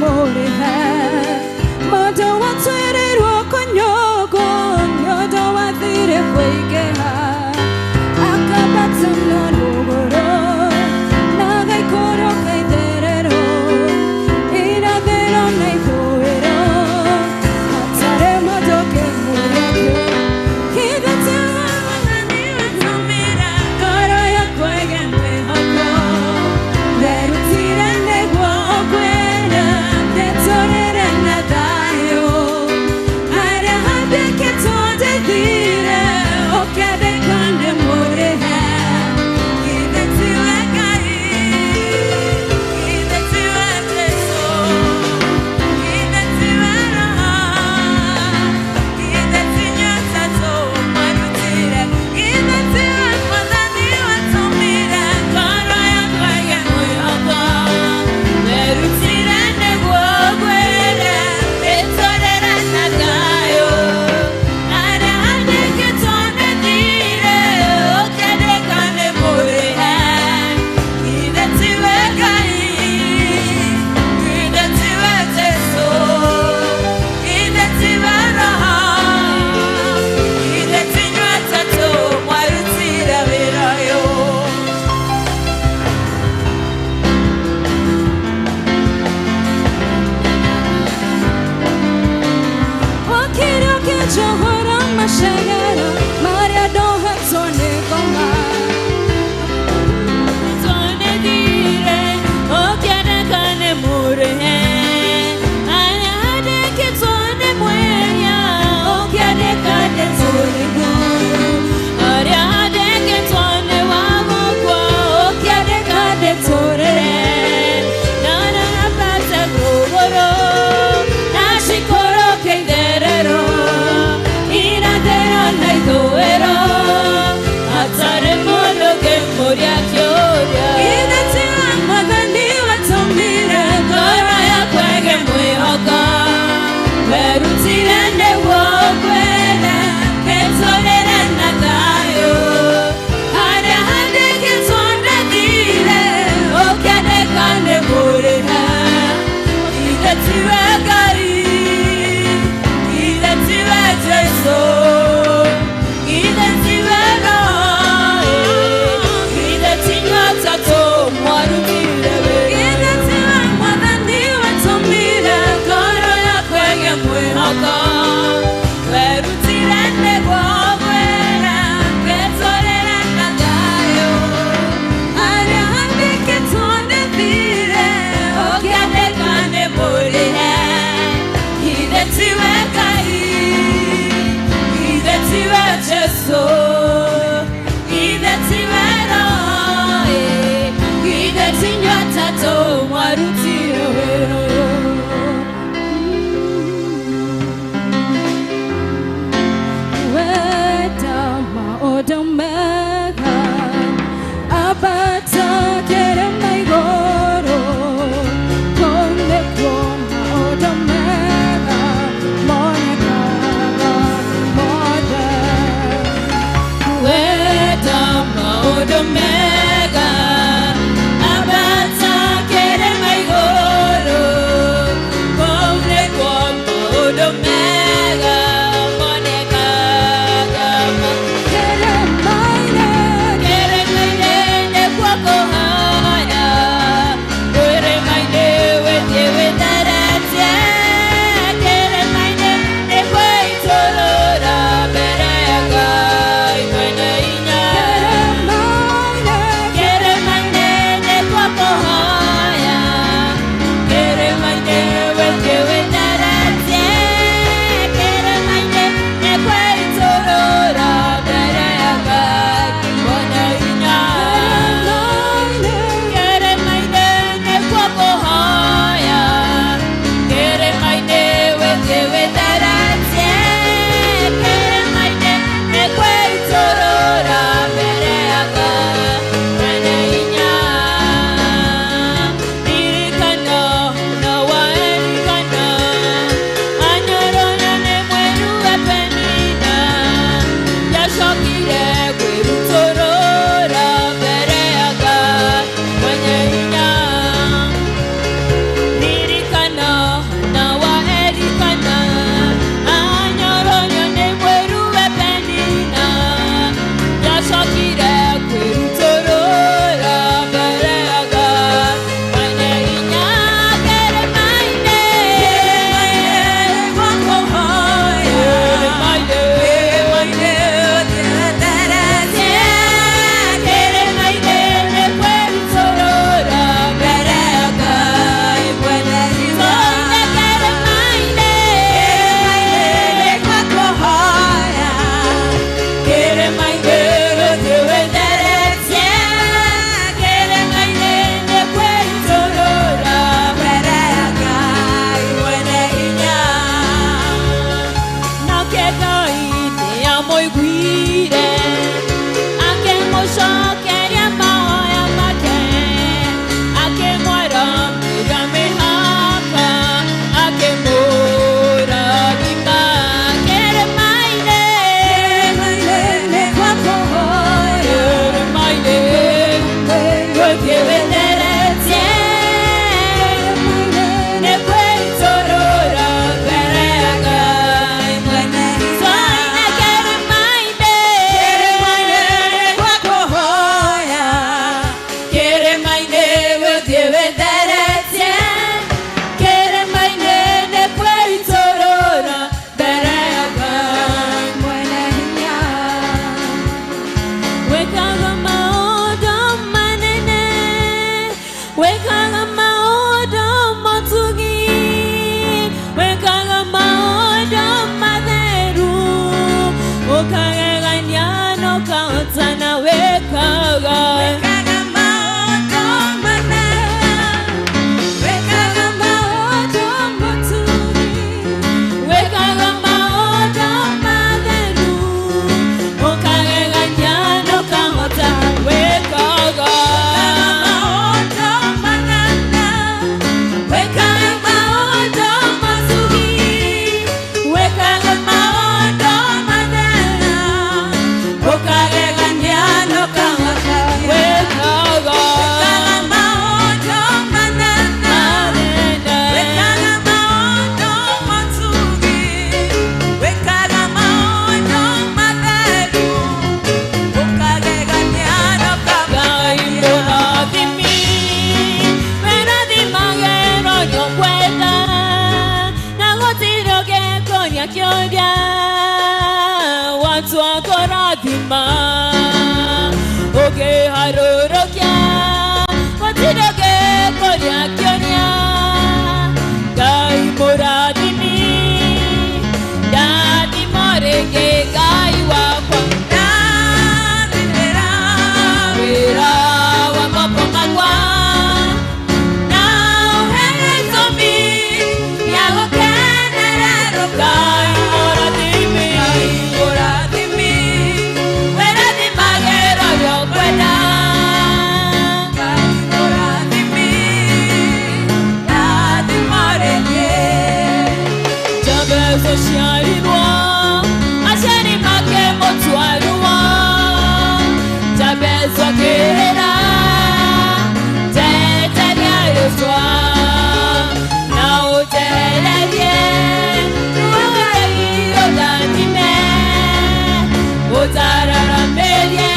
mũrĩhe mũndũ watuĩrĩirwo kũnyogwo nĩ ũndũ wa thirĩ kũingĩha akambata na rũgũrũ na agaikũrũka itherero irathĩro na ithũĩro hatarĩ mũndũ ũngĩmũria kĩũria. Githĩ tiwe Mwathani watũmire ngoro yakwa ĩgĩe mwĩhoko nderutire nĩguo ũkwĩra ndĩtũrĩre na thayũ harĩa handĩkĩtwo ndĩthire ũkĩandĩka nĩ mũrĩhe. Githĩ tiwe Ngai, githĩ tiwe Jesũ, githĩ tiwe Roho, githĩ ti inyuĩ atatũ mwarutire, githĩ tiwe Mwathani watũmire ngoro yakwa ĩgĩe mwĩhoko nderutire nĩguo ngwĩre ndĩtũrĩre na thayũ harĩa handĩkĩtwo ndĩthire ũkĩandĩka nĩ mũrĩhe. Githĩ tiwe Ngai, githĩ tiwe Jesũ, githĩ tiwe Roho, githĩ ti inyuĩ atatũ mwarutire wĩra ũyũ. Wakiri ũkĩnjohora macegera marĩa ndohetwo nĩ ngoma. Twanethire, ũkĩandĩka nĩ mũrĩhe. Harĩa handĩkĩtwo nĩ mwĩhia, ũkĩandĩka ndĩtũrĩhwo. Harĩa handĩkĩtwo nĩ wa gũkua, ũkĩandĩka ndĩtũrĩre. Na nambata rũgũrũ, na cikũrũke itherero, irathĩro nokahotana wekaga Wekaga maũndũ manene, wekaga maũndũ matugi, wekaga maũndũ matheru ũkagegania nokahota wekaga maũndũ manene, wekaga maũndũ matugi, wekaga maũndũ manene, ũkagegania nokahota wekaga wekaga maũndũ manene. manene Wekaga maũndũ matugi, wekaga maũndũ matheru, ũkagegania Ngai nũkamakania. mũrathimi wĩrathimage ũrĩa ũkwenda na gũtirĩ ũngĩkũria kĩũria watua kũrathima ũkĩharũrũkia gũtirĩ ũngĩkũria kĩũria Ngai mũrathimi ndathimo rĩngĩ Ngai wakwa Ndathimĩra wĩra wa moko makwa na ũhe gĩtũmi gĩa gũkenererwo Ngai mũrathimi Ngai mũrathimi, wĩrathimage ũrĩa ũkwenda Ngai mũrathimi, ndathimo rĩngĩ. Jabezo ciarirwo aciari make mũtwarwo Jabezo akĩrĩra njehereria rĩtwa na ũnjehererie ruo ũndathime ũtararamĩrie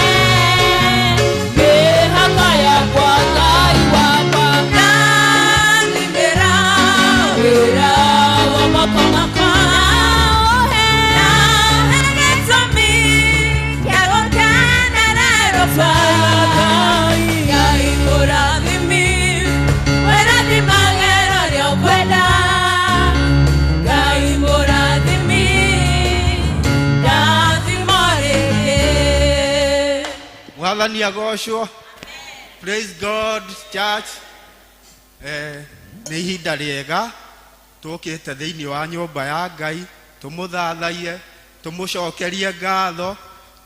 mĩhaka yakwa Ngai wakwa Ndathimĩra wĩra wa moko makwa ũhe na ũhe gĩtũmi gĩa gũkenererwo Ngai Ngai mũrathimi, wĩrathimage ũrĩa ũkwenda. Ngai mũrathimi, ndathimo rĩngĩ. Mwathani agocwo. Praise God church. Nĩ ihinda rĩega tũkĩte thĩinĩ wa nyũmba ya Ngai tũmũthathaiye tũmũcokerie ngatho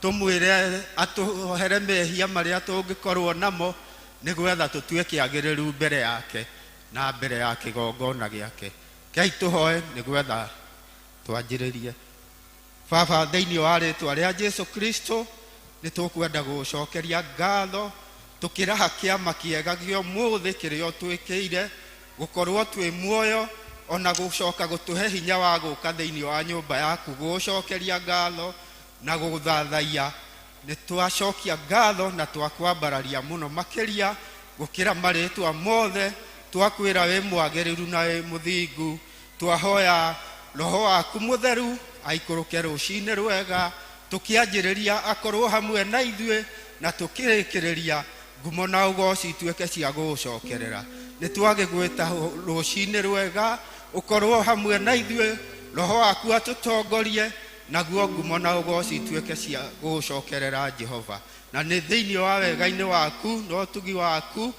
tũmwĩre atũhere mehia marĩa tũngĩkorwo namo nĩgetha tũtuĩke agĩrĩru mbere yake na mbere ya kĩgongona gĩake. Kei tũhoe nĩgetha twanjĩrĩrie. Baba thĩinĩ wa rĩtwa rĩa Jesu Kristo nĩ tũkwenda gũgũcokeria ngatho tũkĩraha kĩama kĩega gĩa ũmũthĩ kĩrĩa ũtwĩkĩire gũkorwo twĩ muoyo ona gũcoka gũtũhe hinya wa gũka thĩinĩ wa nyũmba yaku gũgũcokeria ngatho na gũgũthathaiya. Nĩ twacokia ngatho na twakwambararia mũno makĩria gũkĩra marĩtwa mothe twakwĩra wĩ mwagĩrĩru na wĩ mũthingu. Twahoya roho waku mũtheru aikũrũke rũcinĩ rwega tũkĩanjĩrĩria akorwo hamwe na ithuĩ na tũkĩrĩkĩrĩria ngumo na ũgoci ituĩke cia gũgũcokerera. Nĩ twagĩgwĩta rũcinĩ rwega ũkorwo hamwe na ithuĩ roho waku atũtongorie naguo ngumo na ũgoci ituĩke cia gũgũcokerera Jehova. Na nĩ thĩinĩ wa wega-inĩ waku na ũtugi waku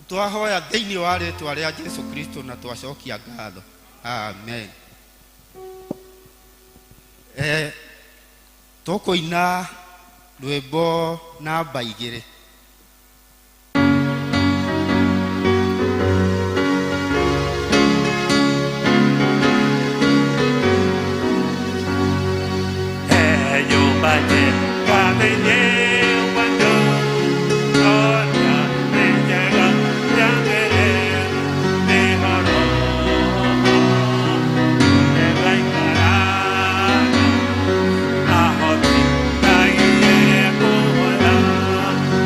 twahoya thĩinĩ wa rĩtwa rĩa Jesu Kristo na twacokia ngatho. Amen. Tũkũina rwĩmbo namba 2. Thank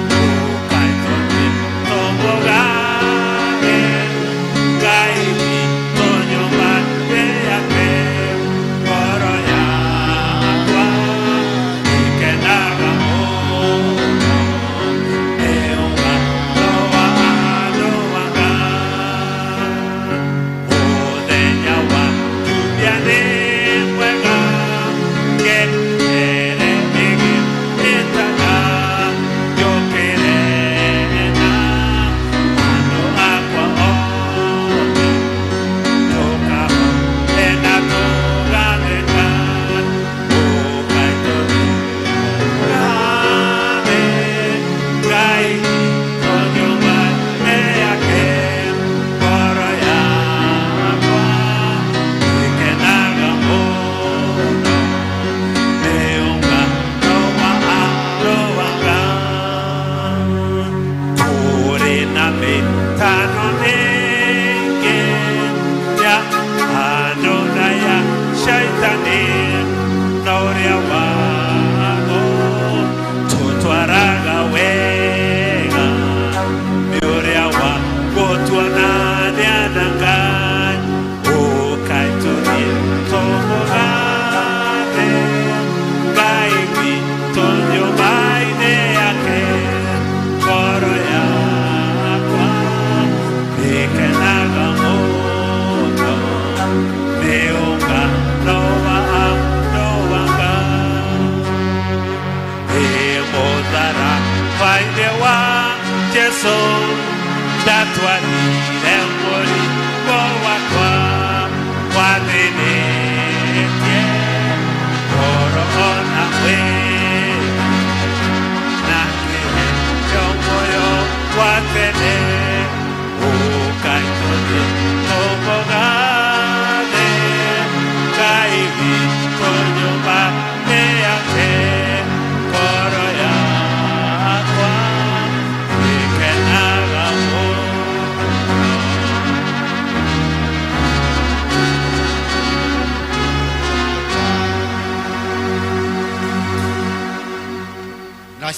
you.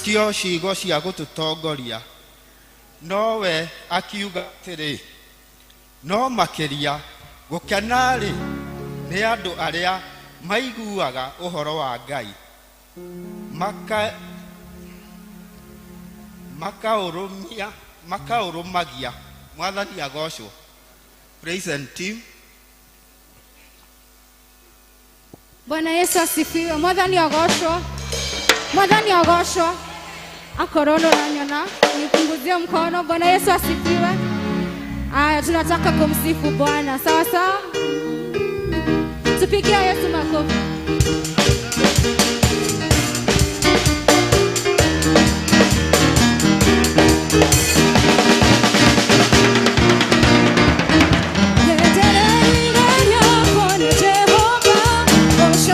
Nĩkĩo ciugo cia gũtũtongoria. Nowe akiuga atĩrĩ, no makĩria gũkena-rĩ nĩ andũ arĩa maiguaga ũhoro wa Ngai makaũrũmia makaũrũmagia. Mwathani agocwo. Praise and team. Bwana Yesu asifiwe. Mwathani agocwo. Mwathani agocwo. Akorwo nũranyona nipunguzie mkono. Bwana Yesu asifiwe. Aya, tunataka kumsifu Bwana. Sawa sawa, tupigie Yesu makofi.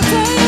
Bye.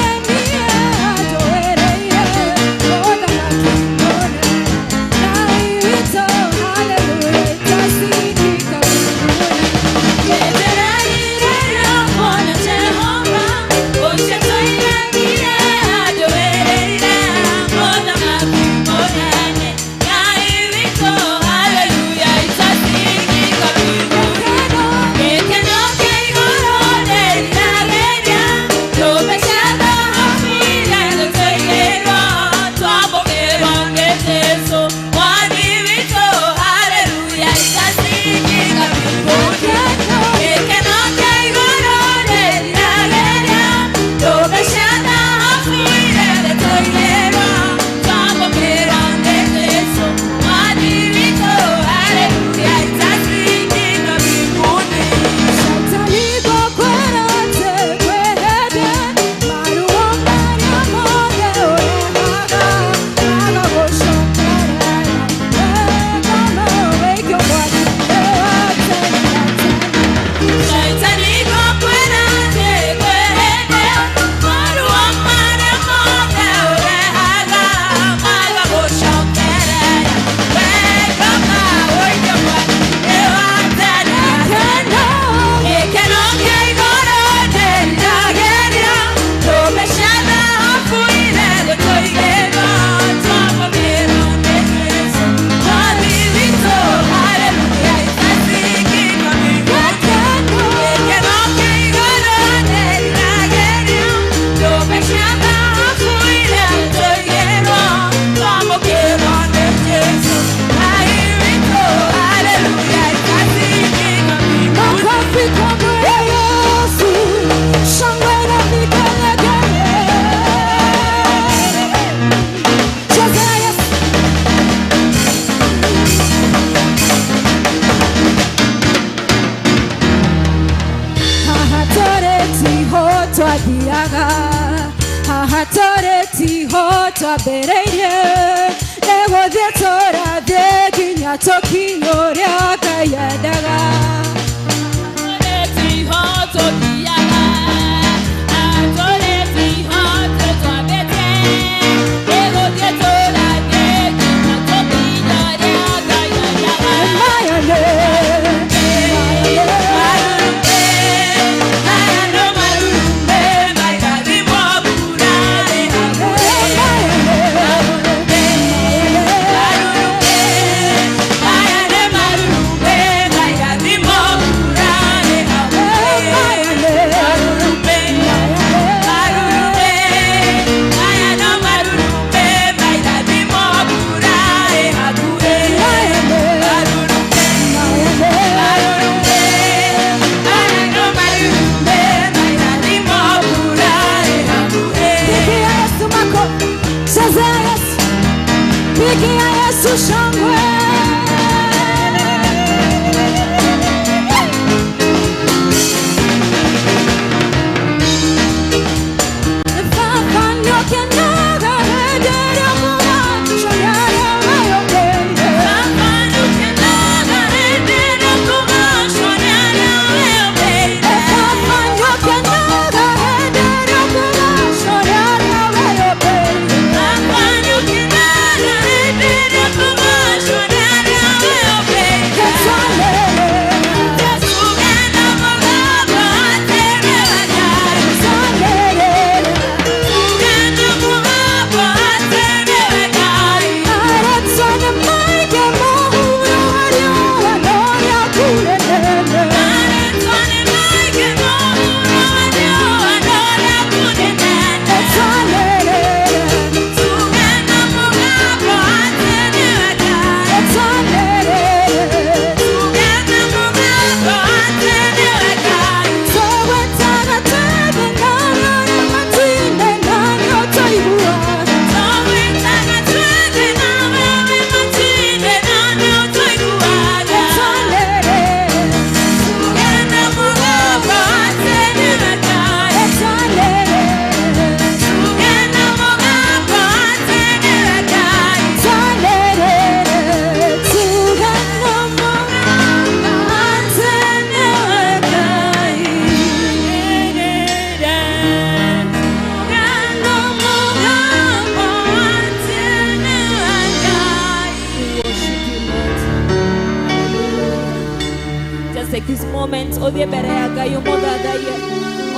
Ũthiĩ mbere ya Ngai ũmũthathaiye,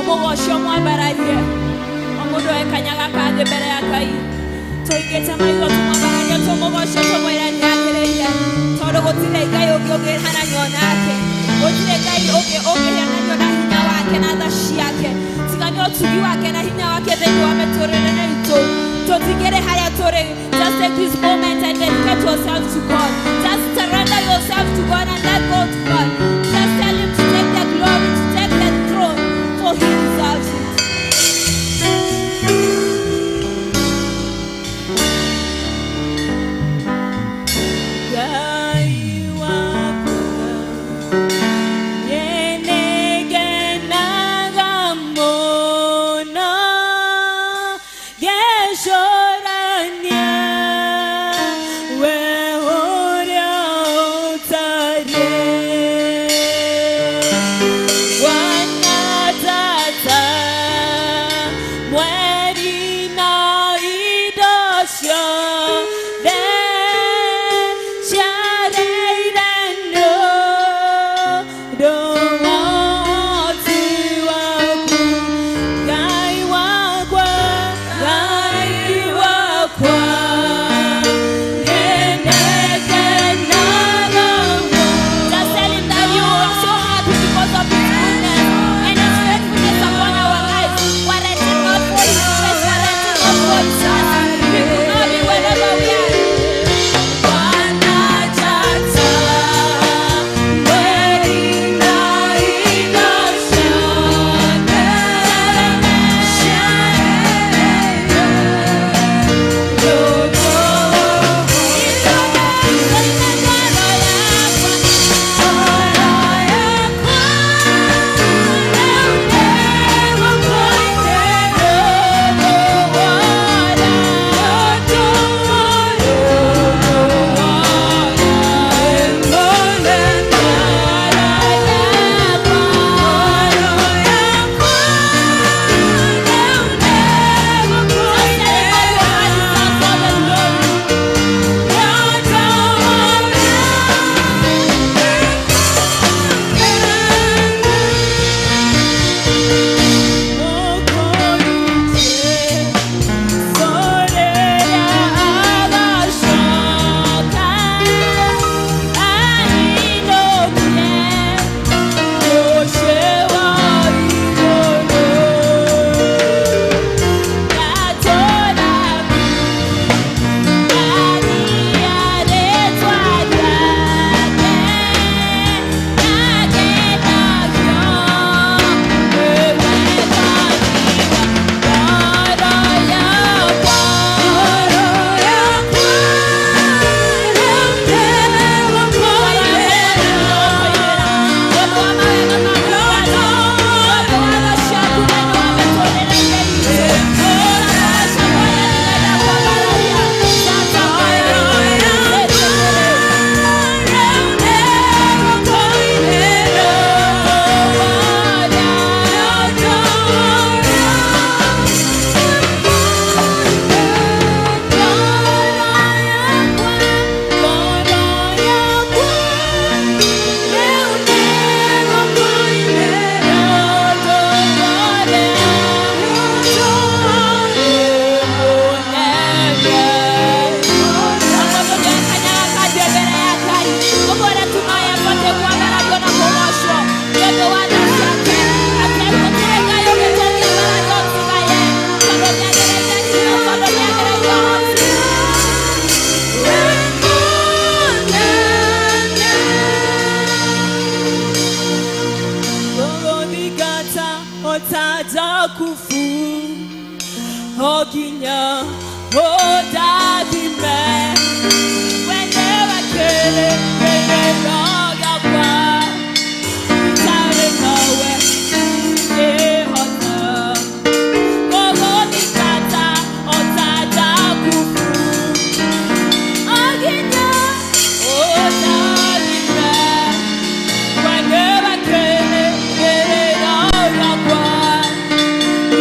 ũmũgoce, ũmwambararie, o mũndũ oe kanyaga kathiĩ mbere ya Ngai. Tũingĩte maitho tũmwambararie, tũmũgoce, tũmwĩre nĩagĩrĩire, tondũ gũtirĩ Ngai ũngĩ ũngĩhananio nake, gũtirĩ Ngai ũngĩ ũngĩhananio na hinya wake na tha ciake, tiga nĩ ũtugi wake na hinya wake thĩinĩ wa mĩtũrĩre itũ tũtingĩrĩ harĩa tũrĩ. Just take this moment and dedicate yourself to God. Just surrender yourself to God and let go to God. Just tell him to take the glory, to take the throne, for he deserves it. Ngai wakwa, nĩngenaga mũno ngecũrania we ũrĩa ũtariĩ. Bwana Tata, mweri na indo ciothe ciareire nĩ ũndũ wa ũhoti waku. Ngai wakwa, Ngai wakwa, nĩngenaga mũno. Just tell him that you are so happy because of his goodness and his faithfulness upon our lives. Were it not for his grace, were it not for his mercy, we could not be wherever we are. Bwana Tata, mweri na indo ciothe ciareire Oginya, odathime, wene wakele, wene roga kwa, itare nawe, ehota. Gogothingata, otadakufu, oginya, odathime, wene wakele, wene roga kwa,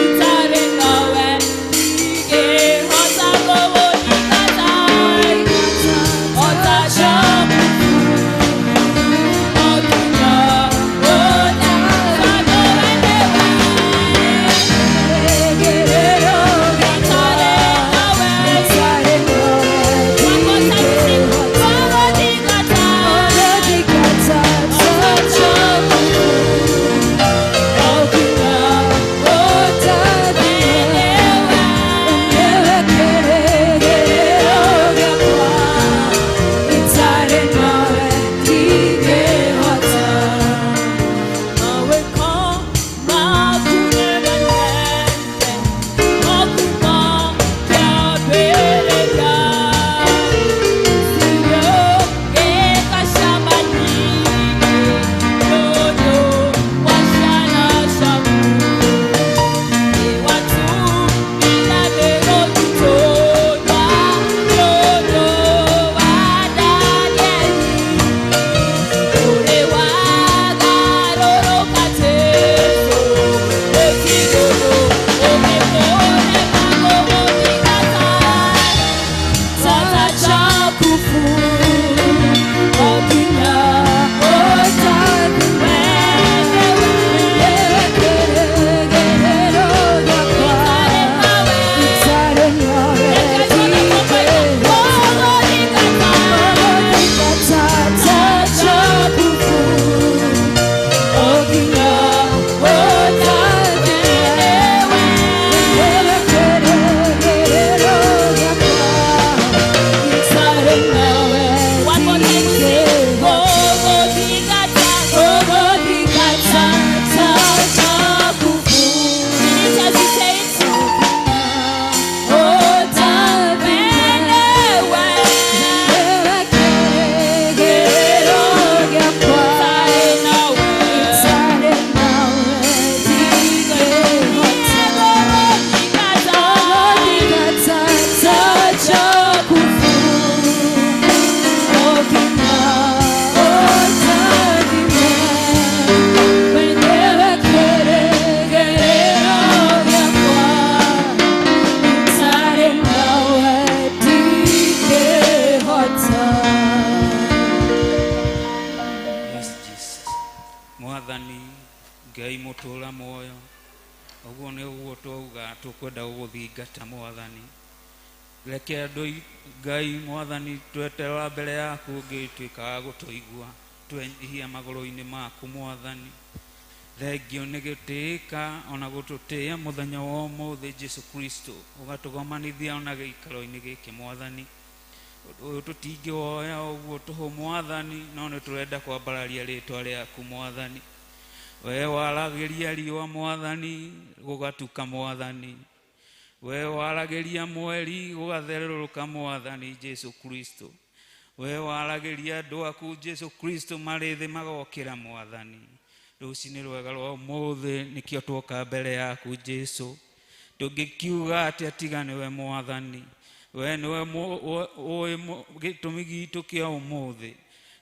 itare nawe, ehota. Gogothingata. Ũguo nĩ ũguo twauga tũkwenda gũgũthingata Mwathani. Reke andũ Ngai Mwathani tweterera mbere yaku ũngĩtuĩka wa gũtũigua, twenyihia magũrũ-inĩ maku Mwathani. Thengio nĩ gĩtĩĩka ona gũtũtĩĩa mũthenya wa ũmũthĩ Jesu Kristo, ũgatũgomanithia ona gĩikaro-inĩ gĩkĩ Mwathani. Ũndũ ũyũ tũtingĩwoya ũguo tũhũ Mwathani, no nĩ tũrenda kwambararia rĩtwa rĩaku Mwathani. We waragĩria riũa Mwathani, gũgatuka Mwathani. We waragĩria mweri, gũgatherũrũka Mwathani Jesu Kristo. We waragĩria andũ aku Jesu Kristo marĩ thĩ magokĩra Mwathani. Rũcinĩ rwega rwa ũmũthĩ nĩkĩo twoka mbere yaku Jesu. Tũngĩkiuga atĩa tiga nĩwe Mwathani? We nĩwe ũĩ gĩtũmi gitũ kĩa ũmũthĩ.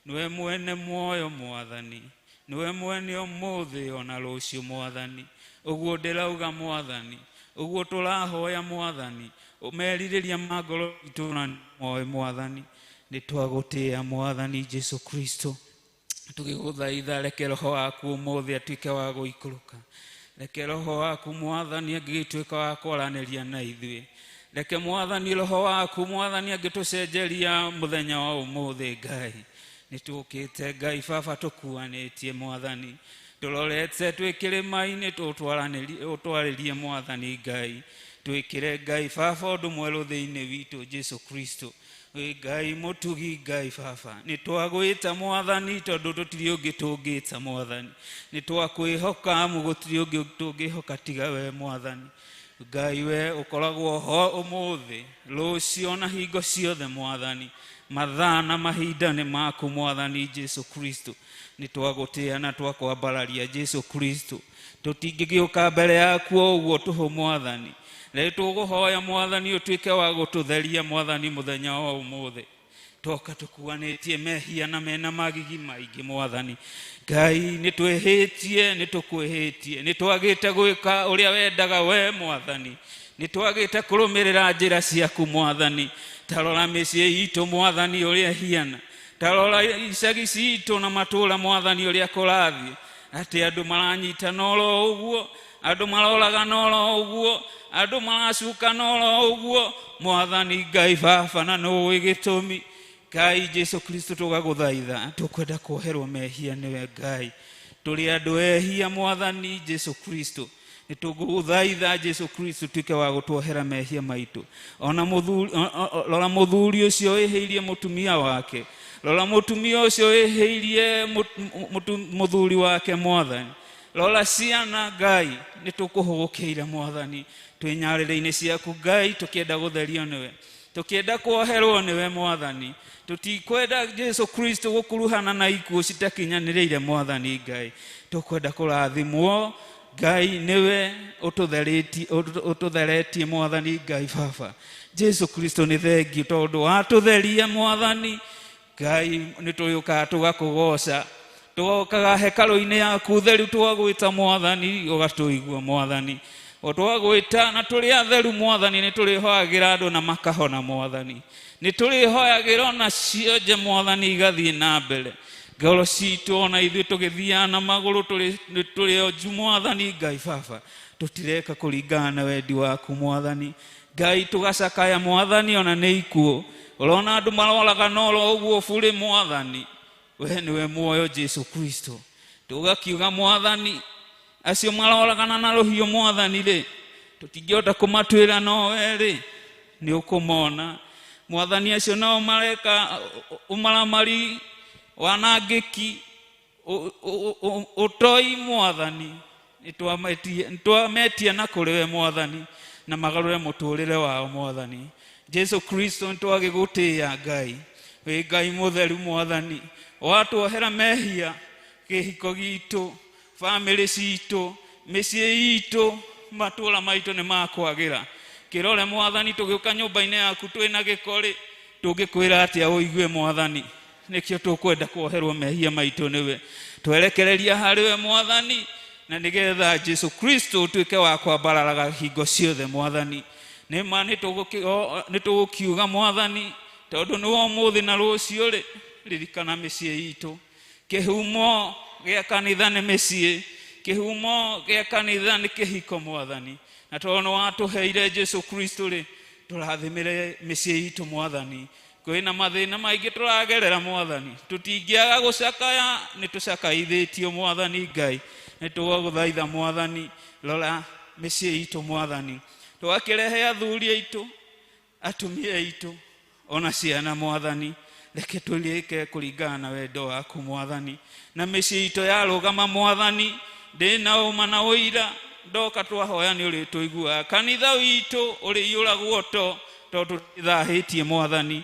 Nĩwe mwene muoyo Mwathani. Nĩwe mwene ũmũthĩ ona rũciũ Mwathani. Ũguo ndĩrauga Mwathani, ũguo tũrahoya Mwathani, merirĩria ma ngoro itũ na moĩ Mwathani. Nĩ twagũtĩĩa Mwathani Jesu Kristo. Tũgĩgũthaitha reke roho waku ũmũthĩ atuĩke wa gũikũrũka. Reke roho waku Mwathani angĩgĩtuĩka wa kwaranĩria na ithuĩ. Reke Mwathani roho waku Mwathani angĩtũcenjeria mũthenya wa ũmũthĩ Ngai. Nĩ tũkĩte Ngai Baba tũkuanĩtie Mwathani. Tũrorete twĩ kĩrĩma-inĩ ũtwarĩrie Mwathani Ngai. Twĩkĩre Ngai Baba ũndũ mwerũ thĩinĩ witũ Jesu Kristo. Wĩ Ngai mũtugi Ngai Baba. Nĩ twagwĩta Mwathani tondũ tũtirĩ ũngĩ tũngĩta Mwathani. Nĩ twakwĩhoka amu gũtirĩ ũngĩ tũngĩhoka tiga we Mwathani. Ngai we ũkoragwo ho ũmũthĩ, rũciũ na hingo ciothe Mwathani. Mathaa na mahinda nĩ maku Mwathani Jesu Kristo. Nĩ twagũtĩĩa na twakwambararia Jesu Kristo. Tũtingĩgĩũka mbere yaku o ũguo tũhũ Mwathani. Rĩu tũgũhoya Mwathani ũtuĩke wa gũtũtheria Mwathani mũthenya wa ũmũthĩ. Toka tũkuanĩtie mehia na mena magigi maingĩ Mwathani. Ngai nĩ twĩhĩtie, nĩ tũkwĩhĩtie, nĩ twagĩte gwĩka ũrĩa wendaga we Mwathani. Nĩ twagĩte kũrũmĩrĩra njĩra ciaku Mwathani. Ta rora mĩciĩ itũ Mwathani ũrĩa ĩhiana. Ta rora icagi citũ na matũũra Mwathani ũrĩa kũrathiĩ. Atĩ andũ maranyitana oro ũguo, andũ maroragana oro ũguo, andũ maracukana oro ũguo. Mwathani Ngai Baba na nĩũĩ gĩtũmi. Ngai Jesu Kristo tũgagũthaitha, tũkwenda kuoherwo mehia nĩwe Ngai. Tũrĩ andũ ehia Mwathani Jesu Kristo. Nĩ tũgũgũthaitha Jesu Kristo tuĩke wa gũtuohera mehia maitũ. Ona mũthuri, rora mũthuri ũcio wĩhĩirie mũtumia wake. Rora mũtumia ũcio wĩhĩirie mũthuri wake Mwathani. Rora ciana Ngai, nĩ tũkũhũgũkĩire Mwathani. Twĩ nyarĩrĩ-inĩ ciaku Ngai, tũkĩenda gũtherio nĩwe. Tũkĩenda kuoherwo nĩwe Mwathani. Tũtikwenda Jesu Kristo gũkuruhana na ikuũ citakinyanĩrĩire Mwathani Ngai. Tũkwenda kũrathimwo Ngai nĩwe ũtũtheretie Mwathani Ngai Baba. Jesu Kristo nĩ thengiũ tondũ watũtheria Mwathani Ngai nĩ tũrĩũkaga tũgakũgoca. Tũgokaga hekarũ-inĩ yaku theru tũgagwĩta Mwathani ũgatũigua Mwathani. O twagwĩta na tũrĩ atheru Mwathani nĩ tũrĩhoyagĩra andũ na makahona Mwathani. Nĩ tũrĩhoyagĩra ona cionje Mwathani igathiĩ na mbere. Ngoro citũ ona ithuĩ tũgĩthiaga na magũrũ tũrĩ onju Mwathani Ngai Baba. Tũtireka kũringana na wendi waku Mwathani. Ngai tũgacakaya Mwathani ona nĩ ikuũ. Ũrona andũ maroragana oro ũguo burĩ Mwathani. We nĩwe muoyo Jesu Kristo. Tũgakiuga Mwathani acio maroragana na rũhiũ Mwathani rĩ, tũtingĩhota kũmatuĩra no we rĩ, nĩ ũkũmona. Mwathani acio nao mareka ũmaramari, wanangĩki, ũtoi Mwathani. Nĩ twametia na kũrĩ we Mwathani na magarũre mũtũrĩre wao Mwathani. Jesu Kristo nĩ twagĩgũtĩĩa Ngai. Wĩ Ngai mũtheru Mwathani. Watuohera mehia kĩhiko gitũ, bamĩrĩ citũ, mĩciĩ itũ, matũũra maitũ nĩ makwagĩra. Kĩrore Mwathani tũgĩũka nyũmba-inĩ yaku twĩna gĩko rĩ, tũngĩkwĩra atĩa ũigue Mwathani? Nĩkĩo tũkwenda kuoherwo mehia maitũ nĩwe. Twerekereria harĩ we Mwathani na nĩgetha Jesu Kristo ũtuĩke wa kwambararaga hingo ciothe Mwathani. Nĩ ma nĩ tũgũkiuga Mwathani tondũ nĩ wa ũmũthĩ na rũciũ rĩ, ririkana mĩciĩ itũ. Kĩhumo gĩa kanitha nĩ mĩciĩ, Kĩhumo gĩa kanitha nĩ kĩhiko mwathani, na tondũ nĩ watũheire Jesu Kristo rĩ, tũrathimĩre mĩciĩ itũ mwathani. Kwĩna mathĩna maingĩ tũragerera mwathani, tũtingĩaga gũcakaya, nĩ tũcakaithĩtio mwathani Ngai. Nĩ tũgũgũthaitha mwathani, rora mĩciĩ itũ mwathani, tũgakĩrehe athuri aitũ, atumia aitũ, ona ciana mwathani. Reke tũrĩke kũringana na wendo waku mwathani, na mĩciĩ itũ yarũgama mwathani, ndĩna ũma na ũira ndoka twahoya nĩ ũrĩtũiguaga. Kanitha witũ ũrĩiyũragwo to tondũ tũtithahĩtie mwathani.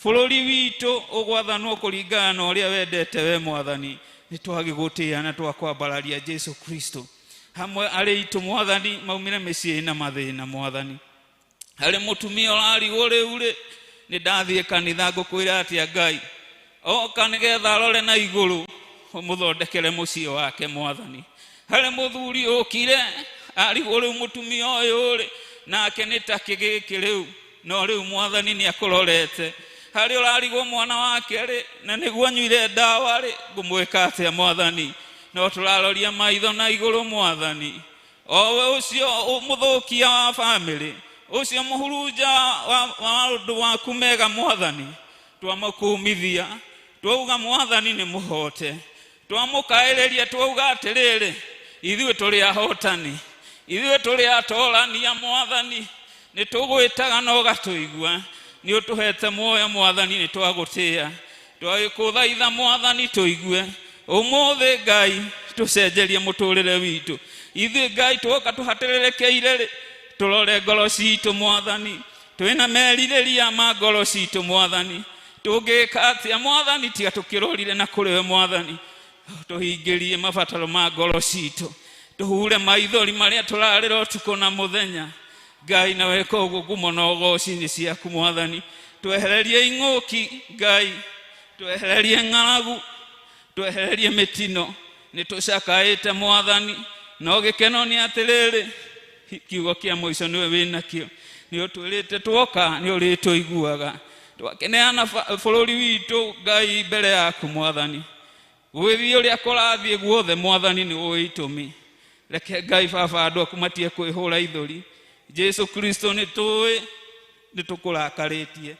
Bũrũri witũ ũgwathanwo kũringana na ũrĩa wendete we mwathani. Nĩ twagĩgũtĩĩa na twakwambararia Jesu Kristo hamwe arĩ itũ mwathani, maumire mĩciĩ na mathĩna mwathani. Harĩ mũtumia ũrarigwo rĩu rĩ, nĩ ndathiĩ kanitha ngũkwĩra atĩa Ngai, oka nĩgetha arore na igũrũ ũmũthondekere mũciĩ wake mwathani. Harĩ mũthuri ũkire arigwo rĩu mũtumia ũyũ rĩ, nake nĩ ta kĩgĩkĩ rĩu, no rĩu mwathani nĩ akũrorete. Harĩ ũrarigwo mwana wake rĩ, na nĩguo anyuire ndawa rĩ, ngũmwĩka atĩa mwathani? No tũraroria maitho na igũrũ mwathani, owe ũcio mũthũkia wa bamĩrĩ, ũcio mũhurunja wa maũndũ waku mega mwathani, twamũkumithia twauga mwathani nĩ mũhote, twamũkaĩrĩria twauga atĩrĩrĩ, ithuĩ tũrĩ ahotani, ithuĩ tũrĩ atorania mwathani, nĩ tũgwĩtaga na ũgatũigua, nĩ ũtũhete muoyo mwathani, nĩ twagũtĩĩa, twagĩkũthaitha mwathani tũigue ũmũthĩ Ngai, tũcenjerie mũtũrĩre witũ. Ithuĩ Ngai twoka tũhatĩrĩrĩkĩire rĩ, tũrore ngoro citũ mwathani, twĩna merirĩria ma ngoro citũ mwathani, tũngĩka atĩa mwathani tiga tũkĩrorire na kũrĩ we mwathani, tũhingĩrie mabataro ma ngoro citũ, tũhure maithori marĩa tũrarĩra ũtukũ na mũthenya Ngai, na weka ũguo ngumo na ũgoci nĩ ciaku mwathani. Twehererie ing'ũki Ngai, twehererie ng'aragu, twehererie mĩtino, nĩ tũcakaĩte mwathani, no gĩkeno nĩ atĩrĩrĩ, kiugo kĩa mũico nĩwe wĩnakĩo, nĩ ũtwĩrĩte twoka nĩ ũrĩtũiguaga. Twakĩneana bũrũri witũ Ngai mbere yaku mwathani, gwĩthiĩ ũrĩa kũrathiĩ guothe mwathani nĩ ũĩ itũmi. Reke Ngai baba andũ aku matige kwĩhũra ithũri. Jesu Kristo nĩ tũĩ nĩ tũkũrakarĩtie,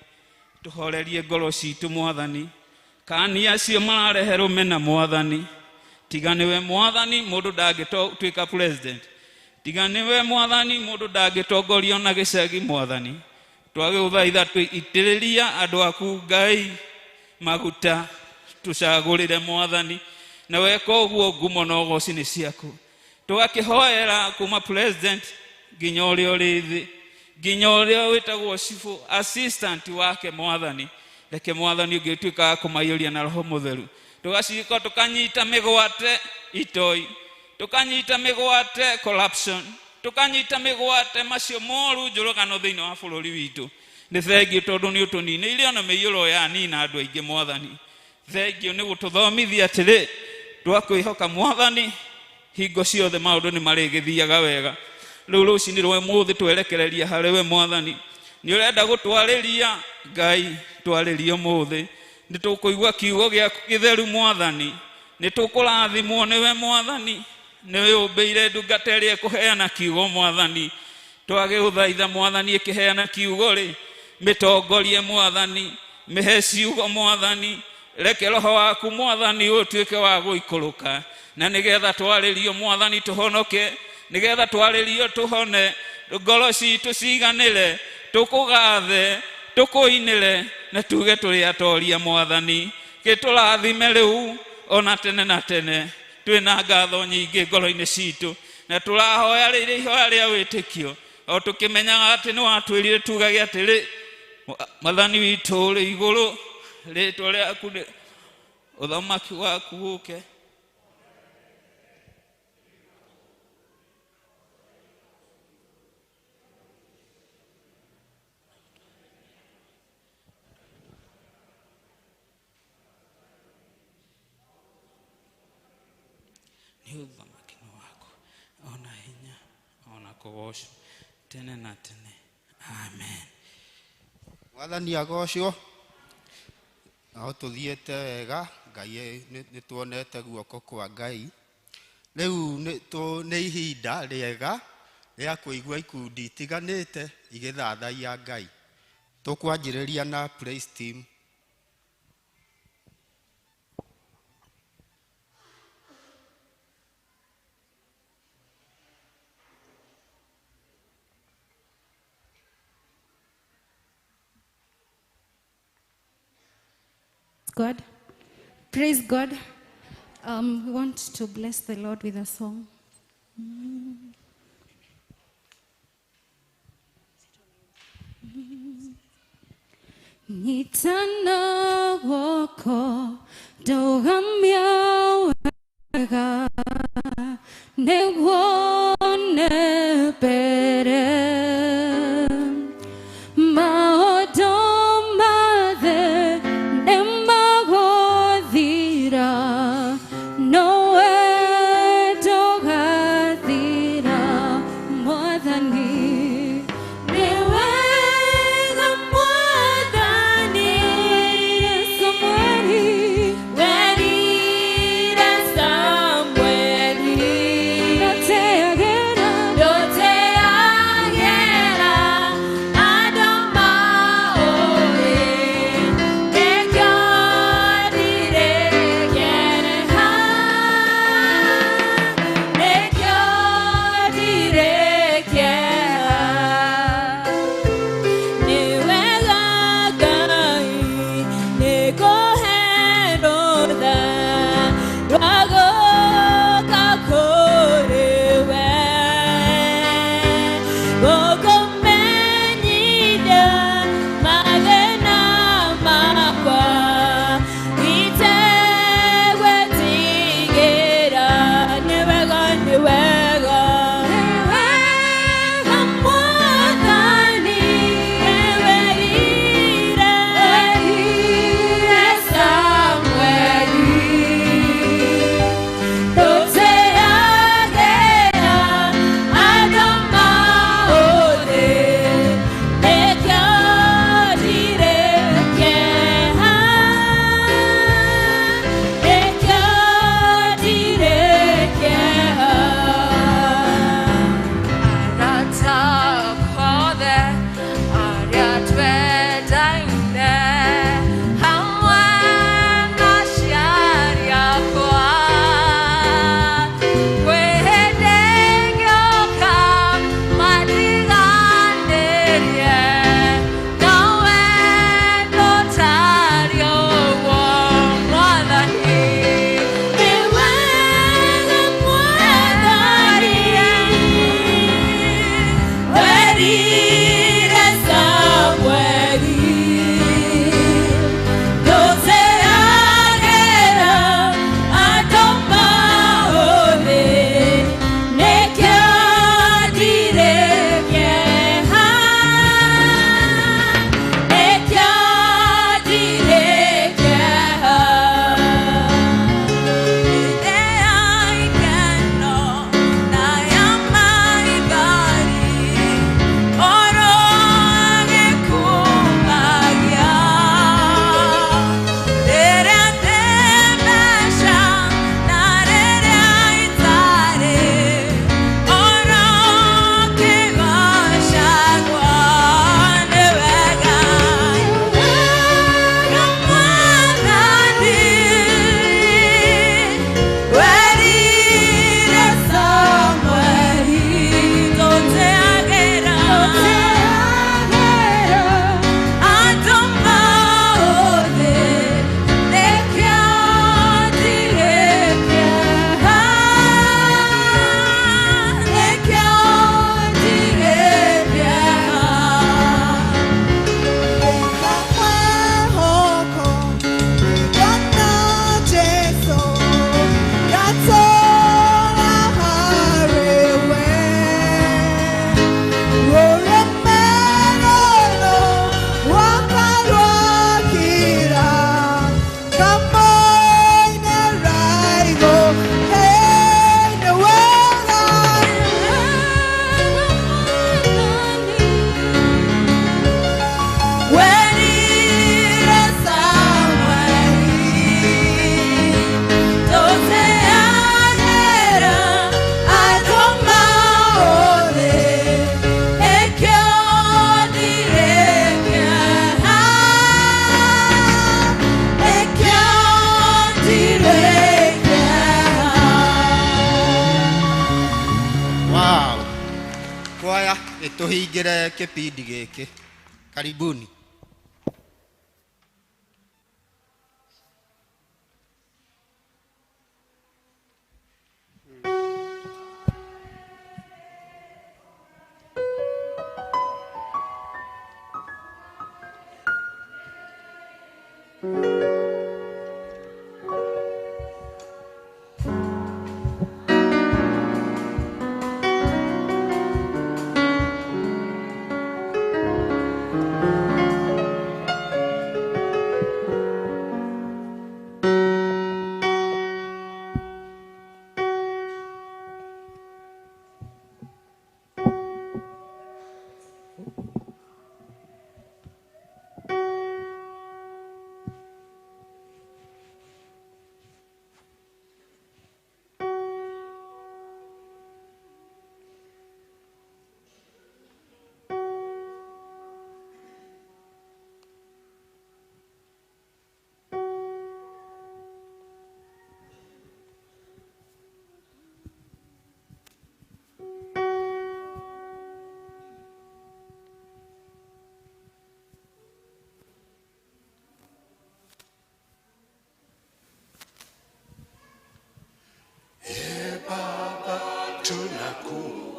tũhorerie ngoro citũ mwathani. Kani acio mararehe rũmena mwathani, tiga nĩwe mwathani mũndũ ndangĩtuĩka president, tiga nĩwe mwathani mũndũ ndangĩtongorio na gĩcagi mwathani. Twagĩgũthaitha itĩrĩria andũ aku Ngai maguta, tũcagũrĩre mwathani, na weka ũguo ngumo na ũgoci nĩ ciaku. Tũgakĩhoera kuma president nginya ũrĩa ũrĩ thĩ, nginya ũrĩa wĩtagwo chief assistant wake mwathani, reke mwathani ũngĩtuĩka wa kũmaiyũria na roho mũtheru. Tũgaciko tũkanyita mĩgwate itoi, tũkanyita mĩgwate corruption, tũkanyita mĩgwate macio moru njũragano thĩinĩ wa bũrũri witũ. Nĩ thengiũ tondũ nĩ ũtũninĩire ona mĩiyũro ya nina andũ aingĩ mwathani. Thengiũ nĩ gũtũthomithia atĩrĩ, twakwĩhoka mwathani hingo ciothe maũndũ nĩ marĩgĩthiaga wega. Rĩu rũcinĩ rwa ũmũthĩ twerekereria harĩ we mwathani, nĩ ũrenda gũtwarĩria Ngai, twarĩrie ũmũthĩ. Nĩ tũkũigua kiugo gĩaku gĩtheru mwathani, nĩ tũkũrathimwo nĩwe mwathani, nĩwe ũmbĩire ndungata ĩrĩa ĩkũheana kiugo mwathani. Twagĩgũthaitha mwathani ĩkĩheana kiugo rĩ, mĩtongorie mwathani, mĩhe ciugo mwathani, reke roho waku mwathani ũtuĩke wa gũikũrũka, na nĩgetha twarĩrio mwathani tũhonoke, nĩgetha twarĩrio tũhone, ngoro citũ ciganĩre, tũkũgathe, tũkũinĩre, na tuge tũrĩ atoria mwathani. Gĩtũrathime rĩu ona tene na tene. Twĩna ngatho nyingĩ ngoro-inĩ citũ, na tũrahoya rĩrĩ ihoya rĩa wĩtĩkio, o tũkĩmenyaga atĩ nĩ watwĩrire tugage atĩrĩ, Mwathani witũ ũrĩ igũrũ, rĩtwa rĩaku nĩ ũthamaki waku ũke. Nĩ ũthamaki nĩ waku, ona hinya, ona kũgocwo tene na tene. Amen. Mwathani agocwo. Naho tũthiĩte wega, Ngai nĩ tuonete guoko kwa Ngai. Rĩu nĩ ihinda rĩega rĩa kũigua ikundi itiganĩte igĩthathaiya Ngai. Tũkwanjĩrĩria na praise team. God. Praise God. We want to bless the Lord with a song. Nitana woko dogamia wega newone pere maodomade nemagothira nowe dogathira mwathani Niwega mwathani Samueli werire Samueli Ndoteagera ndoteagera andũ maũĩ nĩkĩo ndirĩ kĩeha, nĩkĩo ndirĩ kĩeha. Tũhingĩre kĩbindi gĩkĩ. Karibuni.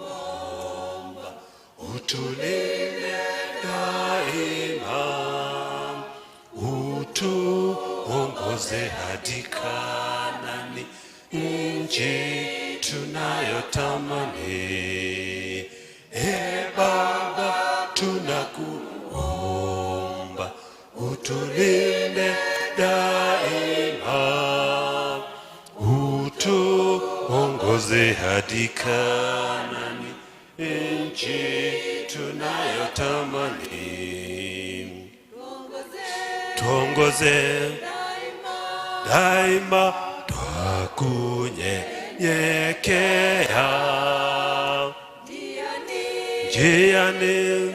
Tunakuomba utulinde daima, utuongoze hadi Kanaani, nchi tunayotamani. E Baba, tunakuomba utulinde daima, utuongoze hadi Kanaani, nchi tunayotamani. Tuongoze daima, twakunyenyekea njiani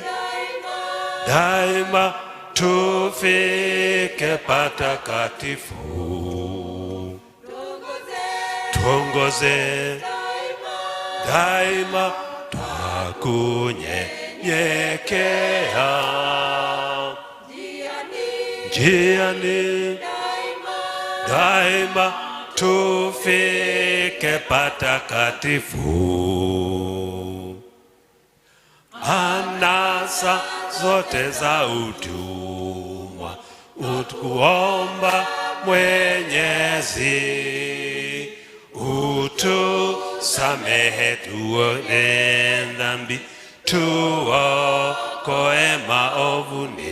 daima, tufike patakatifu. Tuongoze daima, twakunyenyekea njiani daima, tufike patakatifu. Anasa zote za utumwa utukuomba Mwenyezi, utusamehe tuone dhambi, tuokoe maovuni.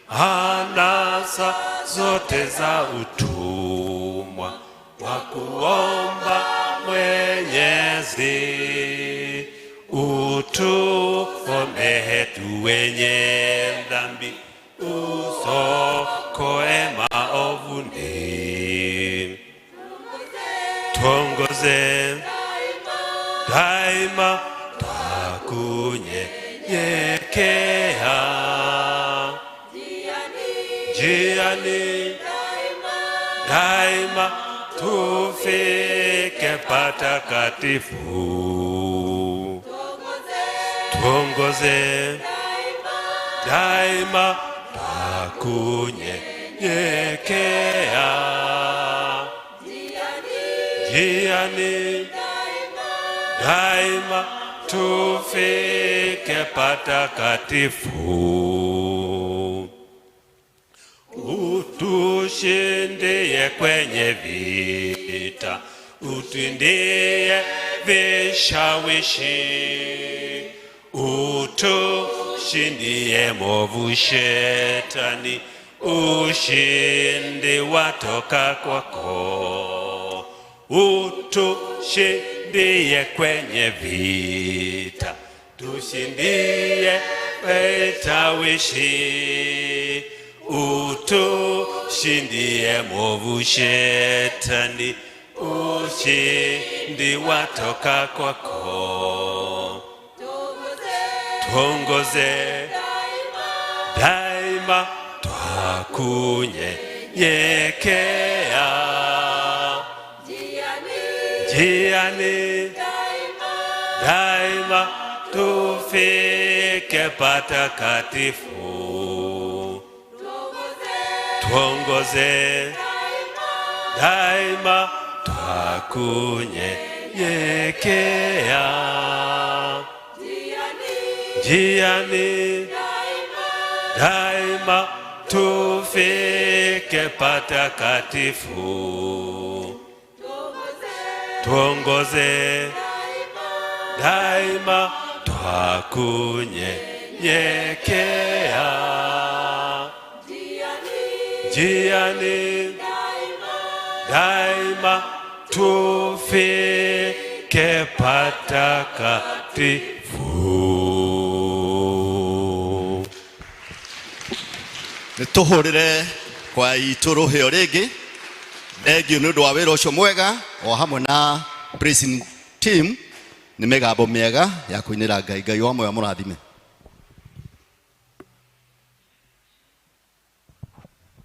Anasa zote za utumwa wa kuomba Mwenyezi, utuonehe tu wenye dhambi, usokoe maovuni. Tuongoze daima, twakunyenyekea njiani daima, tufike patakatifu. Tuongoze daima, twakunyenyekea njiani daima, tufike patakatifu. Utushindie kwenye vita, utindie vishawishi, utushindie mwovu shetani, ushindi watoka kwako. Utushindie kwenye vita, tushindie vishawishi, utushindie mwovu shetani, ushindi watoka kwako. Tuongoze daima, twakunyenyekea njiani daima, tufike patakatifu. Tuongoze daima, twakunyenyekea njiani daima, tufike patakatifu. Tuongoze daima, twakunyenyekea njiani daima, tufike patakatifu. Nituhurire kwa itå rå hä o rä ngä thengio nä å ndå wa wä ra å cio mwega o hamwe na praising team nä mä gambo mä ega ya kå inä ra Ngai. Ngai wa moyo må rathime.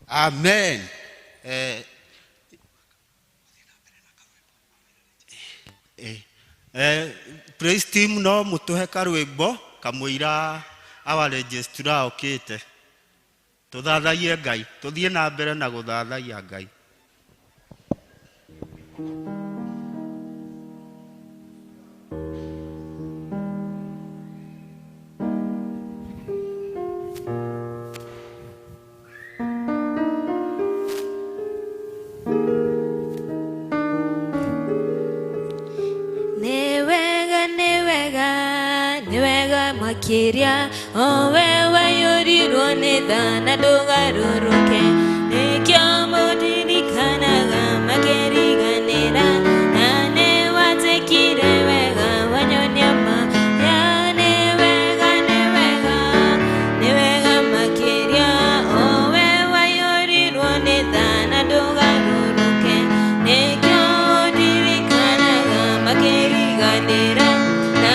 Amen. Praise team no mutuhe karwimbo kamũira our registrar okĩte tuthathaiye Ngai, tuthie na mbere na guthathaiya Ngai. Makiria owe wayorirwo nĩ tha na ndũgarũrũke, nĩkĩo mũndirikanaga makĩriganĩra, na nĩwanjĩkire wega wanyonia ma ya nĩ wega, nĩ wega, nĩ wega makĩria owe wayorirwo nĩ tha na ndũgarũrũke, nĩkĩo mũndirikanaga makĩriganĩra, na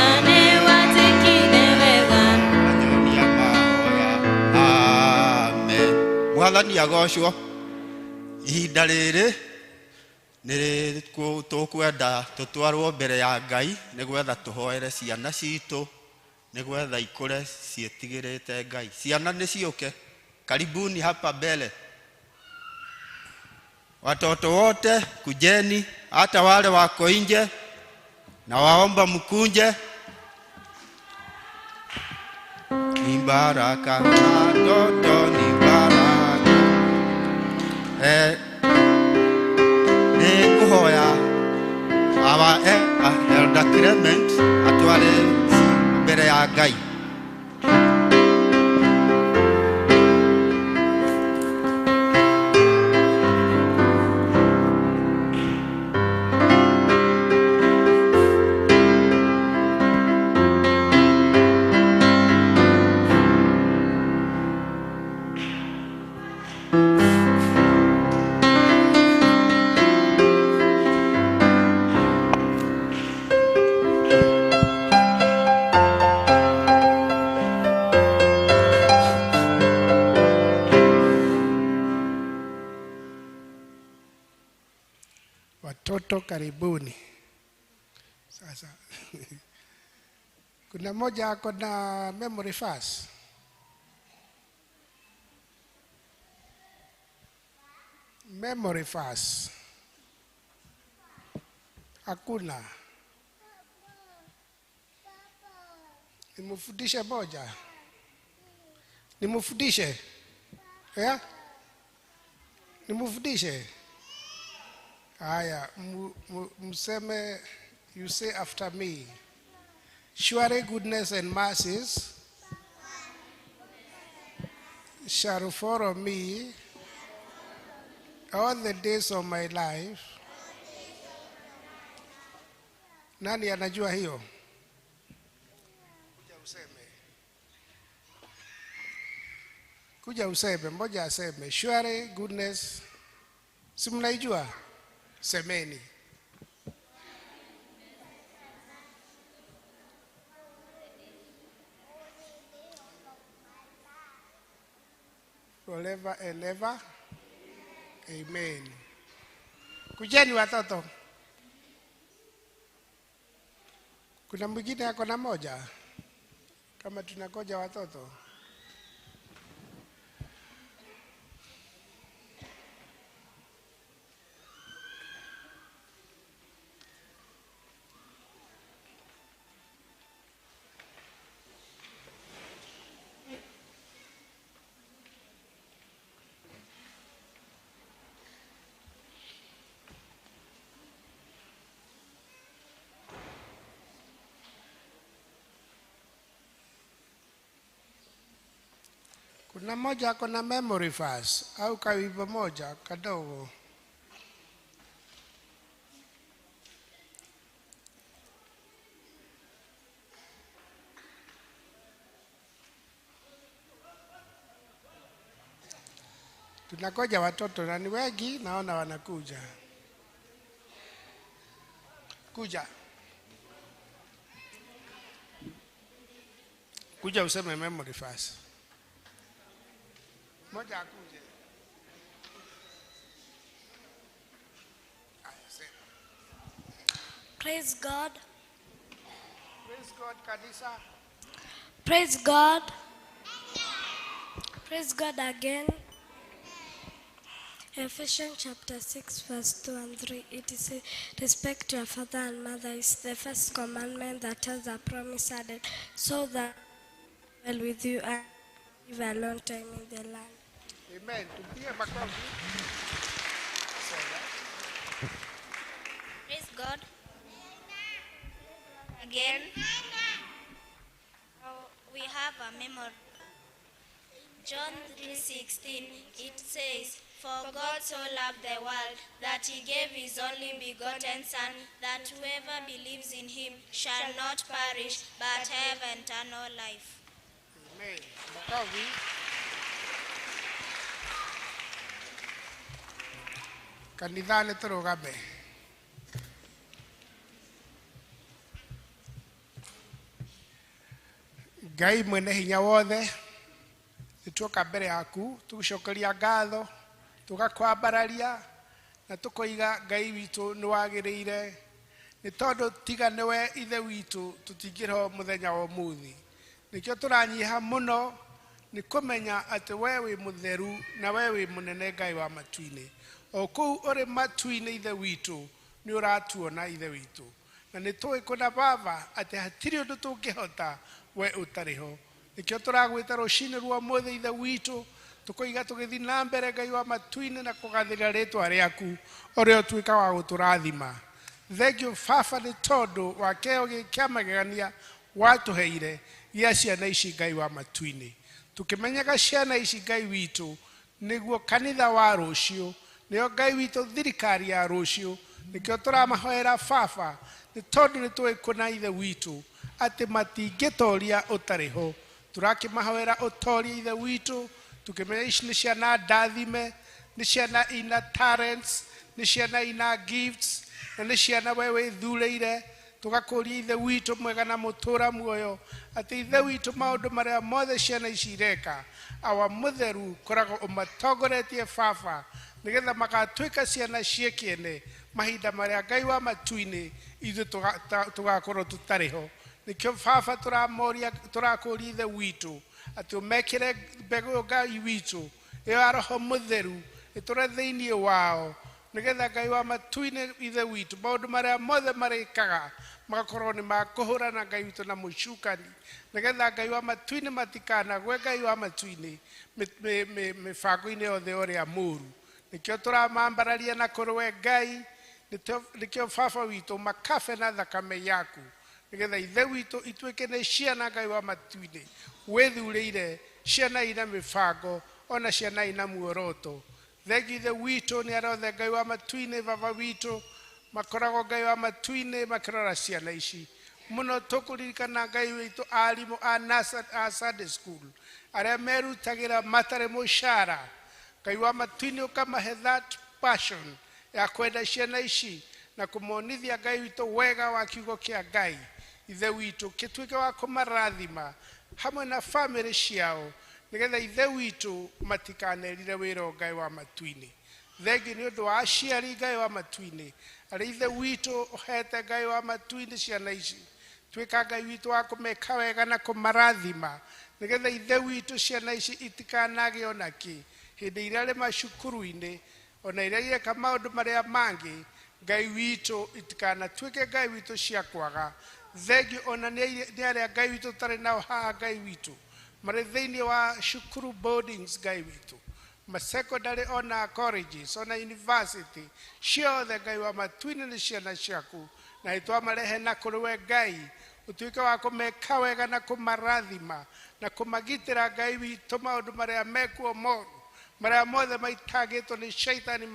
Mwathani agocwo. Ihinda rĩrĩ nĩ tũkwenda tũtwarwo mbere ya Ngai nĩgwetha tũhoere ciana citũ nĩgwetha ikũre ciĩtigĩrĩte Ngai. Ciana nĩ ciũke, karibuni hapa mbele. Watoto wote kujeni, hata wale wako nje na waomba mkunje. Ni baraka watoto, ni baraka. Nĩ ngũhoya our Elder Clement atware mbere ya Ngai. Watoto karibuni. Sasa kuna moja ako na memory verse. Memory verse. Hakuna. Nimufundishe moja. Nimufundishe. Yeah? Nimufundishe. Haya, mseme, you say after me. Surely goodness and mercies shall follow me all the days of my life. Nani anajua hiyo? Kuja useme. Kuja useme, mmoja aseme. Surely goodness, si mnaijua? Semeni. Forever and ever. Amen. Kujeni watoto. Kuna mwingine ako na moja? Kama tunangoja watoto. Kuna moja ako na memory verse au kawimbo moja kadogo. Tunangoja watoto na ni wengi, naona wanakuja. Kuja. Kuja useme memory verse. Moja akuje. Aya, sema. Praise God. Praise God kanisa. Praise God. Praise God again. Ephesians chapter 6, verse 2 and 3. It is respect your father and mother is the first commandment that has a promise added, so that well with you and live a long time in the land. Amen. Tupige makofi. Sema. Praise God. Again. Oh, we have a memory. John 3:16, it says, "For God so loved the world that he gave his only begotten Son, that whoever believes in him shall not perish, but have eternal life." Amen. Makofi. Kanitha nĩ tũrũgame. Ngai mwene hinya wothe, nĩ tuoka mbere yaku tũgũcokeria ngatho, tũgakwambararia na tũkoiga Ngai witũ nĩ wagĩrĩire, nĩ tondũ tiga nĩwe ithe witũ tũtingĩrĩho mũthenya wa ũmũthĩ. Nĩkĩo tũranyiha mũno nĩ kũmenya atĩ we wĩ mũtheru na we wĩ mũnene Ngai wa matu-inĩ. O kũu ũrĩ matu-inĩ ithe witũ nĩ ũratuona ithe witũ, na nĩ tũĩ kũna Baba atĩ hatirĩ ũndũ tũngĩhota we ũtarĩ ho. Nĩkĩo tũragwĩta rũcinĩ rwa ũmũthĩ ithe witũ, tũkoiga tũgĩthiĩ na mbere Ngai wa matu-inĩ na kũgathĩrĩra rĩtwa rĩaku ũrĩa ũtuĩka wa gũtũrathima. Thank you Baba nĩ tondũ wa kĩheo gĩkĩ kĩa magegania watũheire gĩa ciana ici Ngai wa matu-inĩ. Tũkĩmenyaga ciana ici Ngai witũ nĩguo kanitha wa rũciũ, nĩyo Ngai witũ thirikari ya rũciũ. Nĩkĩo tũramahoera Baba nĩ tondũ nĩ tũĩ kũna ithe witũ atĩ matingĩtoria ũtarĩ ho. Tũrakĩmahoera ũtorie ithe witũ, tũkĩmenya ici nĩ ciana ndathime, nĩ ciana ina talents, nĩ ciana ina gifts, na nĩ ciana we wĩthurĩire. Tũgakũria ithe witũ mwega na mũtũra muoyo atĩ ithe witũ maũndũ marĩa mothe ciana ici ireka, awa mũtheru koragwo ũmatongoretie Baba nĩgetha magatuĩka ciana ciĩ kĩene mahinda marĩa Ngai wa matu-inĩ ithuĩ tũgakorwo tũtarĩ ho. Nĩkĩo Baba tũramoria, tũrakũria ithe witũ atĩ ũmekĩre mbegũ ĩyo Ngai witũ ĩyo ya Roho Mũtheru ĩtũre thĩinĩ wao, nĩgetha Ngai wa matu-inĩ ithe witũ maũndũ marĩa mothe marĩkaga magakorwo nĩ makũhũrana Ngai witũ na mũcukani, nĩgetha Ngai wa matu-inĩ matikanagwe Ngai wa matu-inĩ mĩbango-inĩ yothe ũrĩa mũru. Nĩkĩo tũramambararia na kũrĩ we Ngai, nĩkĩo Baba witũ makabe na thakame yaku, nĩgetha ithe witũ ituĩke nĩ ciana Ngai wa matu-inĩ wĩthurĩire, ciana ina mĩbango ona ciana ina muoroto. Thengi ithe witũ nĩ arĩa othe Ngai wa matu-inĩ Baba witũ makoragwo Ngai wa matu-inĩ makĩrora ciana ici mũno. Tũkũririkana Ngai witũ arimũ a Sunday school arĩa merutagĩra matarĩ mũcara, Ngai wa matu-inĩ ũkamahe that passion ya kwenda ciana ici na kũmonithia Ngai witũ wega wa kiugo kĩa Ngai. Ithe witũ kĩtuĩke wa kũmarathima hamwe na famĩlĩ ciao, nĩgetha ithe witũ matikanerire wĩra Ngai wa matu-inĩ. Thengi nĩ ũndũ wa aciari Ngai wa matu-inĩ arĩa ithe witũ ũhete Ngai wa matu-inĩ ciana ici. Tuĩka Ngai witũ wa kũmeka wega na kũmarathima nĩgetha Ithe witũ ciana ici itikanagĩe ona kĩ hĩndĩ ĩrĩa arĩ macukuru-inĩ ona iria ireka maũndũ marĩa mangĩ. Ngai witũ, itikanatuĩke, Ngai witũ, cia kwaga. Thengiũ ona nĩ arĩa, Ngai witũ, tũtarĩ nao haha, Ngai witũ, marĩ thĩinĩ wa cukuru boardings, Ngai witũ, ma secondary ona colleges ona university ciothe. Ngai wa matu-inĩ, nĩ ciana ciaku na nĩtwamarehe na kũrĩ we, Ngai, ũtuĩke wa kũmeka wega na kũmarathima na kũmagitĩra, Ngai witũ, maũndũ marĩa mekuo moru marĩa mothe maitangĩtwo nĩ shaitani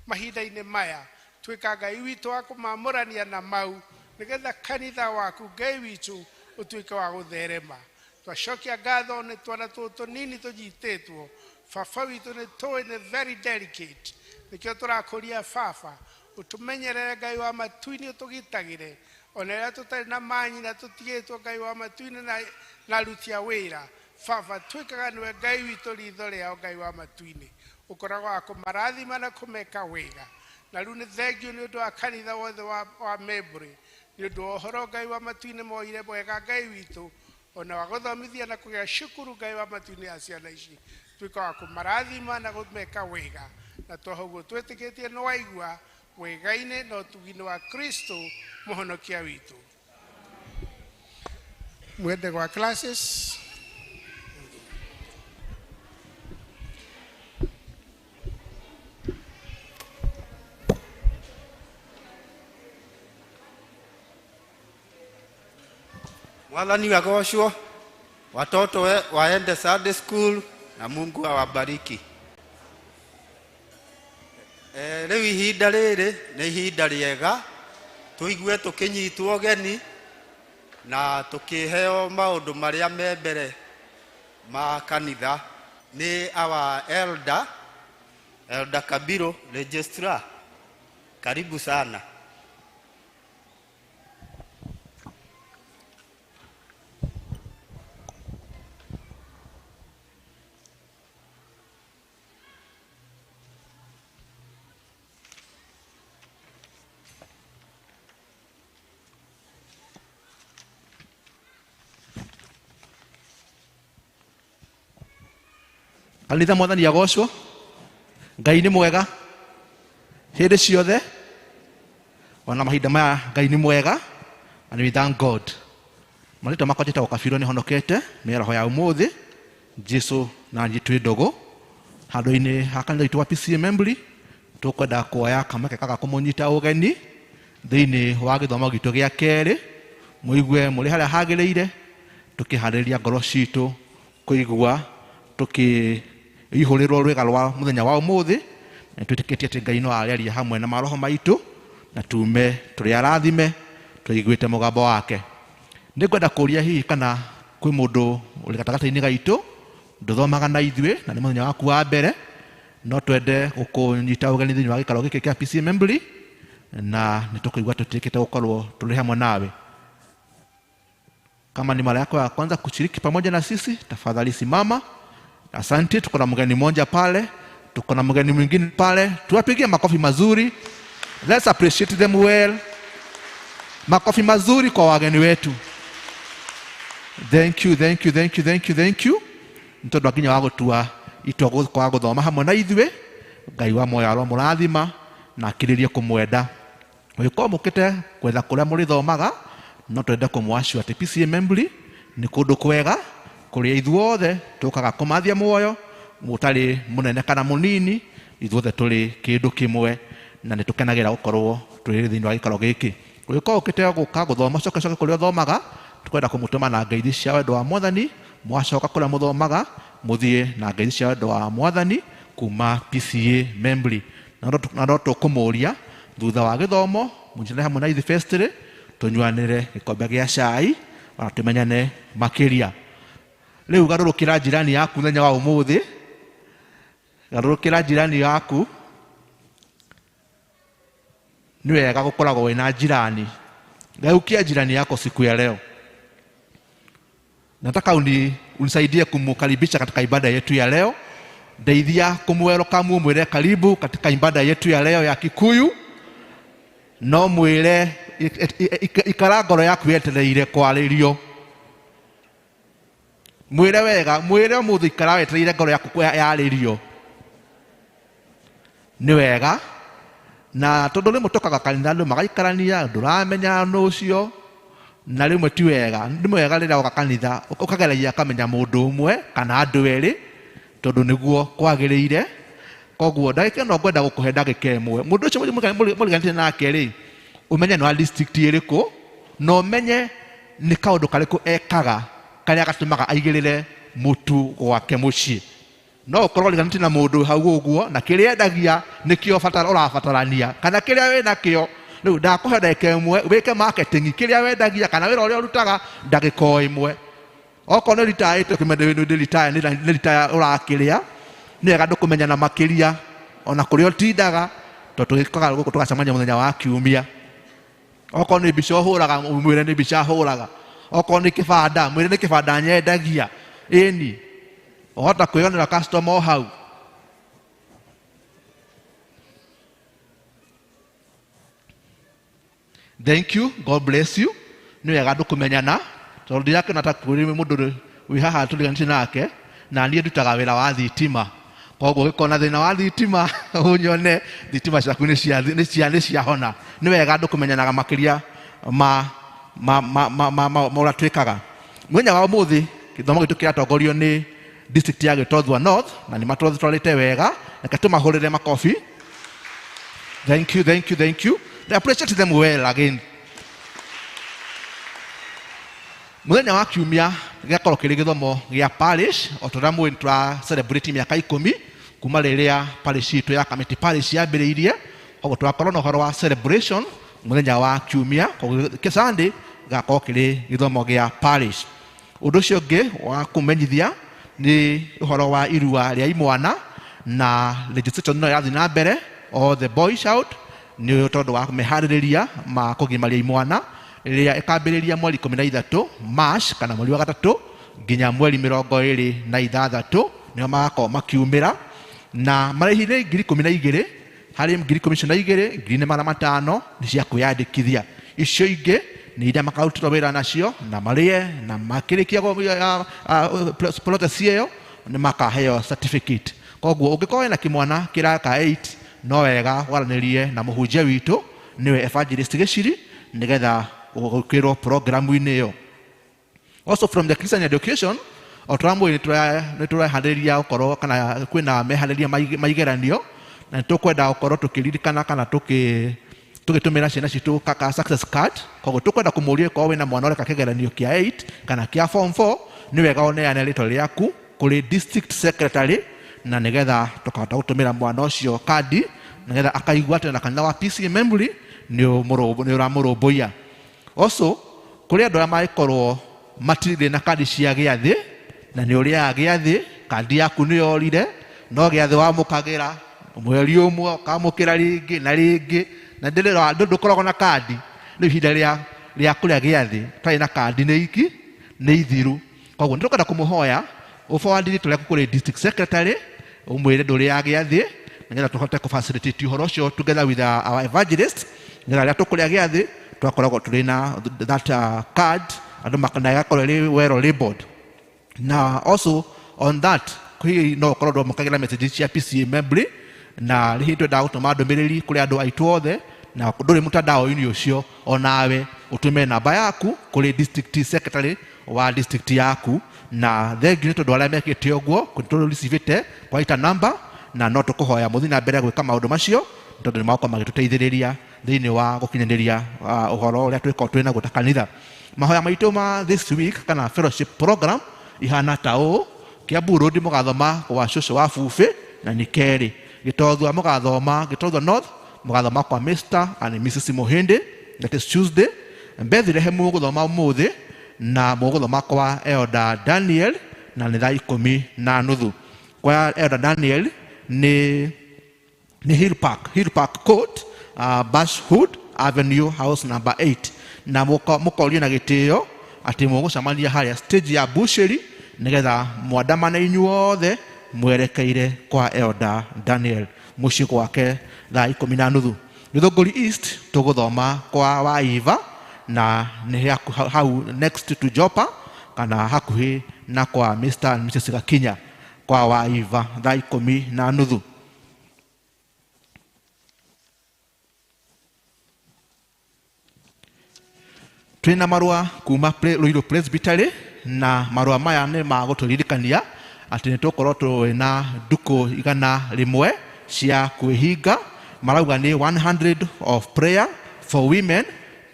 mahinda-inĩ maya. Tuĩka Ngai witũ wa kũmamũrania na mau nĩgetha kanitha waku, Ngai witũ, ũtuĩke wa gũtherema. Twacokia ngatho nĩ twana tũtũ tũnini tũnyitĩtwo. Baba witũ, nĩ tũĩ nĩ very delicate, nĩkĩo tũrakũria, Baba, ũtũmenyerere, Ngai wa matu-inĩ, ũtũgitagĩre ona rĩrĩa tũtarĩ na manyina, tũtigĩtwo, Ngai wa matu-inĩ, na aruti a wĩra. Baba, tuĩkaga nĩwe Ngai witũ ritho rĩao. Ngai wa matu-inĩ, ũkoragwo wa kũmarathima na kũmeka wega. Na rĩu nĩ thengiũ nĩ ũndũ wa kanitha wothe wa Membry, nĩ ũndũ wa ũhoro, Ngai wa matu-inĩ, moire wega, Ngai witũ, ona wa gũthomithia na kũgĩa cukuru, Ngai wa matu-inĩ, ya ciana ici. Tuĩka wa kũmarathima na kũmeka wega, na twaha ũguo twĩtĩkĩtie nĩ waigua wega-inĩ na ũtugi-inĩ wa Kristo mũhonokia witũ. Mwende gwa classes. Mwathani agocwo. Watoto waende Sunday school na Mungu awabariki. Rĩu ihinda rĩrĩ nĩ ihinda rĩega tũigue tũkĩnyitwo ũgeni na tũkĩheo maũndũ marĩa me mbere ma kanitha nĩ our elder, Elder Kabiro, registrar. Karibu sana. Kanitha, Mwathani agocwo. Ngai nĩ mwega hĩndĩ ciothe, ona mahinda maya Ngai nĩ mwega, and we thank God. Marĩtwa makwa njĩtagwo Kabiro, nĩ honokete mĩaraho ya ũmũthĩ. Jesu na niĩ twĩ ndũgũ. Handũ-inĩ ha kanitha witũ wa PCEA Membley, tũkwenda kuoya kamweke gaka kũmũnyita ũgeni thĩinĩ wa gĩthomo gitũ gĩa kerĩ. Mũigue mũrĩ harĩa hagĩrĩire, tũkĩharĩria ngoro citũ kũigua tũkĩihũrĩrwo rwĩga rwa mũthenya wa ũmũthĩ. Na twĩtĩkĩtie atĩ Ngai no arĩaria hamwe na maroho maitũ na tume tũrĩ arathime tũiguĩte mũgambo wake. Nĩ ngwenda kũria hihi kana kwĩ mũndũ ũrĩ gatagatĩ-inĩ gaitũ ndũthomaga na ithuĩ na nĩ mũthenya waku wa mbere. No twende gũkũnyita ũgeni thĩinĩ wa gĩikaro gĩkĩ kĩa PCEA Membley, na nĩ tũkũigua tũtĩkĩte gũkorwo tũrĩ hamwe nawe. Kama ni mara yako ya kwanza kushiriki pamoja na sisi, tafadhali simama. Asante. Tuko na mgeni mmoja pale, tuko na mgeni mwingine pale. Tuwapigie makofi mazuri. Let's appreciate them well. Makofi mazuri kwa wageni wetu. Thank you, thank you, thank you, thank you, thank you. Nĩ tondũ nginya wa gũtua itua kwaga gũthoma hamwe na ithuĩ. Ngai wa muoyo aromũrathima na akĩrĩrie kũmwenda. Ũgĩkorwo mũkĩte gwetha kũrĩa mũrĩthomaga, no twende kũmwacio atĩ PCEA Membley nĩ kũndũ kwega kũrĩa ithuothe tũkaga kũmathia muoyo, mũtarĩ mũnene kana mũnini, ithuothe tũrĩ kĩndũ kĩmwe, na nĩ tũkenagĩra gũkorwo tũrĩ thĩinĩ wa gĩikaro gĩkĩ. Ũgĩkorwo ũkĩte gũka gũthoma, coke coke kũrĩa ũthomaga. Tũkwenda kũmũtũma na ngeithi cia wendo wa Mwathani. Mwacoka kũrĩa mũthomaga, mũthiĩ na ngeithi cia wendo wa Mwathani kuma PCEA Membley. Na no tũkũmũria thutha wa gĩthomo mũnyitanĩre hamwe na ithuĩ festry, tũnyuanĩre gĩkombe gĩa cai ona tũmenyane makĩria. Rĩu garũrũkĩra jirani yaku mũthenya wa ũmũthĩ, garũrũkĩra jirani yaku. Nĩ wega gũkoragwo wĩna jirani. Geukia jirani yako siku ya leo. Nataka unisaidie kumkaribisha katika ibada yetu ya leo. Ndeithia kumwelcome, mwire karibu katika ibada yetu ya leo ya Kikuyu. No mwire Ikara ngoro yaku yetereire kwarĩrio. Mwĩre wega, mwĩre ũmũthĩ ikara wetereire ngoro yaku yarĩrio. Nĩ wega. Na tondũ rĩmwe tũkaga kanitha andũ magaikarania, ndũramenya nũ ũcio, na rĩmwe ti wega. Nĩ wega rĩrĩa woka kanitha ũkageragia akamenya mũndũ ũmwe kana andũ erĩ, tondũ nĩguo kwagĩrĩire. Koguo ndagĩka ĩno ngwenda gũkũhe ndagĩka ĩmwe. Mũndũ ũcio mũriganĩtie nake rĩ, ũmenye nĩ wa district ĩrĩkũ, na ũmenye nĩ kaũndũ karĩkũ ekaga karĩa gatũmaga aigĩrĩre mũtu gwake mũciĩ. No ũkorwo ũriganĩtie na mũndũ hau ũguo, na kĩrĩa endagia nĩkĩo ũrabatarania, kana kĩrĩa wĩnakĩo. Rĩu ndakũhe ndagĩka ĩmwe wĩke marketing kĩrĩa wendagia kana wĩra ũrĩa ũrutaga ndagĩka o ĩmwe. Okorwo nĩ retired, ũkĩmenya nĩ retired, nĩ retired ũrakĩrĩa, nĩ wega andũ kũmenyana makĩria ona kũrĩa ũtindaga, tondũ tũgĩkaga gũkũ tũgacemania mũthenya wa kiumia. Okorwo nĩ mbica ũhũraga, mwĩre nĩ mbica hũraga. Okorwo nĩ kĩbanda, mwĩre nĩ kĩbanda nyendagia. Ĩni, ũhota kwĩyonera customer o hau. Thank you, God bless you. Nĩ wega andũ kũmenyana, tondũ ndirakĩona ta kũrĩ mũndũ wĩ haha tũriganĩtie nake, na niĩ ndutaga wĩra wa thitima. Koguo ũngĩkorwo na thĩna wa thitima, ũnyone thitima ciaku nĩ ciahona. Nĩ wega andũ kũmenyanaga makĩria ma ũrĩa twĩkaga. Mũthenya wa ũmũthĩ gĩthomo gitũ kĩratongorio nĩ district ya Gĩtothua North, na nĩ matũtwarĩte wega. Reke tũmahũrĩre makobi. Thank you, thank you, thank you. They appreciate them well again. Mũthenya wa kiumia gĩgakorwo kĩrĩ gĩthomo gĩa parish, o ta ũrĩa mũĩ nĩ tũra celebrate mĩaka 10 kuma rĩrĩa parish itũ ya Kamiti Parish yambĩrĩirie. Koguo tũgakorwo na ũhoro wa celebration mũthenya wa kiumia, koguo Sunday gĩgakorwo kĩrĩ gĩthomo gĩa parish. Ũndũ ũcio ũngĩ wa kũmenyithia nĩ ũhoro wa irua rĩa imwana, na registration no ĩrathiĩ na mbere, all the boys out, nĩ tondũ wa meharĩrĩria ma kũgimaria imwana ĩrĩa ĩkambĩrĩria mweri 13 March kana mweri wa gatatũ nginya mweri 26, nĩo magakorwo makiumĩra. Na marĩhi nĩ ngiri ikũmi na igĩrĩ, harĩ ngiri ikũmi icio na igĩrĩ, ngiri nĩ magana matano nĩ cia kwĩyandĩkithia. Icio ingĩ nĩ iria makarutĩrwo wĩra nacio na marĩe, na makĩrĩkia process ĩyo nĩ makaheo certificate. Koguo ũngĩkorwo wĩna kĩmwana kĩraka 8, no wega waranĩrie na mũhunjia witũ nĩwe Evangelist Gĩciri, nĩgetha ũgũkĩrwo programu-inĩ ĩyo. Also from the Christian education, o ta ũrĩa mũĩ nĩ tũreharĩria gũkorwo kana kwĩna meharĩria ma igeranio, na nĩ tũkwenda gũkorwo tũkĩririkana kana tũgĩtũmĩra ciana citũ ka success card. Koguo tũkwenda kũmũria korwo wĩna mwana ũreka kĩgeranio kĩa 8 kana kĩa form 4, nĩ wega ũneane rĩtwa rĩaku kũrĩ district secretary, na nĩgetha tũkahota gũtũmĩra mwana ũcio kandi, nĩgetha akaigua atĩ ona kanitha wa PCEA Memory nĩ ũramũrũmbũiya. Also, kũrĩ andũ arĩa mangĩkorwo matirĩ na kandi cia gĩathĩ, na nĩ ũrĩaga gĩathĩ, kandi yaku nĩ yorire, no gĩathĩ wamũkagĩra mweri ũmwe, ũkamũkĩra rĩngĩ na rĩngĩ, na ndũkoragwo na kandi. Rĩu ihinda rĩa kũrĩa gĩathĩ ũtarĩ na kandi nĩ iki, nĩ ithiru. Koguo nĩ tũkwenda kũmũhoya ũforward rĩtwa rĩaku kũrĩ district secretary, ũmwĩre ndũrĩaga gĩathĩ, nĩgetha tũhote kũ-facilitate ũhoro ũcio together with our evangelist, nĩgetha rĩrĩa tũkũrĩa gĩathĩ tũgakoragwo tũrĩ na that card, andũ na ĩgakorwo ĩrĩ well labeled. Na also on that, hihi no ũkorwo ndwamũkagĩra message cia PCEA Memory, na hihi twendaga gũtũma ndũmĩrĩri kũrĩ andũ aitũ othe, na ndũrĩ mũtandao-inĩ ũcio, onawe ũtũme namba yaku kũrĩ district secretary wa district yaku. Na thengiũ nĩ tondũ arĩa mekĩte ũguo, tũrĩcivĩte quite a number, na no tũkũhoya mũthiĩ na mbere gwĩka maũndũ macio, tondũ nĩ magũkorwo magĩtũteithĩrĩria thĩinĩ wa gũkinyanĩria ũhoro ũrĩa twĩkorwo twĩ naguo ta kanitha. Mahoya maitũ ma this week kana fellowship program ihana ta ũũ: Kiambu Road mũgathoma gwa cũcũ wa Bubĩ na nĩ kerĩ, Gĩtothua mũgathoma Gĩtothua North mũgathoma kwa Mr and Mrs Muhindi, that is Tuesday. Bethlehem mũgũthoma ũmũthĩ na mũgũthoma kwa Elder Daniel na nĩ thaa 10:30. Kwa Elder Daniel nĩ Hill Park, Hill Park Court, Bushwood Avenue, house number 8. Na mũkorio na gĩtĩo atĩ mũgũcemania harĩa stage ya Busheri, nĩgetha mwandamane inyuothe mwerekeire kwa Elder Daniel mũciĩ gwake thaa 10:30. Githunguri East tũgũthoma kwa Waiva na nĩ hau next to Jopa kana hakuhĩ na kwa Mr and Mrs Gakinya kwa Waiva thaa 10:30. Twina marũa kuma Ruiru Presbytery na marũa maya nĩ ma gũtũririkania atĩ nĩ tũgũkorwo twĩna ndukũ 100 cia kwĩhinga. Marauga nĩ 100 of prayer for women,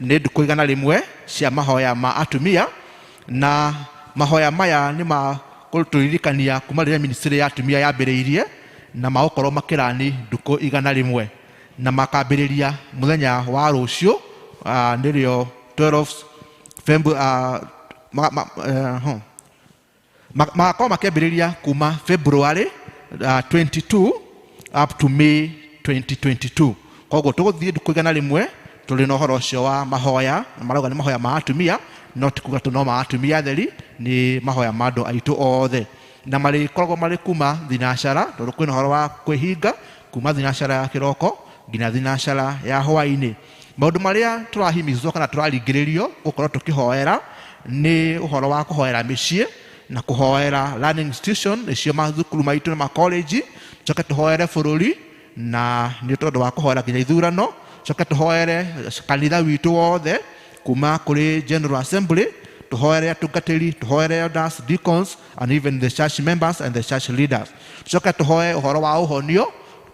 nĩ ndukũ 100 cia mahoya ma atumia, na mahoya maya nĩ ma gũtũririkania kuma rĩrĩa ministry ya atumia yambĩrĩirie na magũkorwo makĩrani ndukũ 100 na makambĩrĩria mũthenya wa rũciũ nĩrĩo 12 February, magakorwo makĩambĩrĩria kuma February 22 up to May 2022. Koguo tũgũthiĩ ndukũ 100 tũrĩ na ũhoro ũcio wa mahoya, na marauga nĩ mahoya ma atumia, no ti kuga no ma atumia atheri, nĩ mahoya ma andũ aitũ othe, na marĩkoragwo marĩ kuma thinacara tondũ kwĩna ũhoro wa kwĩhinga kuma thinacara ya kĩroko nginya thinacara ya hwaĩ-inĩ. Maũndũ marĩa tũrahimizwo kana tũraringĩrĩrio gũkorwo tũkĩhoera nĩ ũhoro wa kũhoera mĩciĩ na kũhoera learning institution nĩcio mathukuru maitũ na makolenji, coke tũhoere bũrũri na nĩ tondũ wa kũhoera nginya ithurano, coke tũhoere kanitha witũ wothe kuma kũrĩ General Assembly, tũhoere atungatĩri, tũhoere elders, deacons and even the church members and the church leaders. Coke tũhoe ũhoro wa ũhonio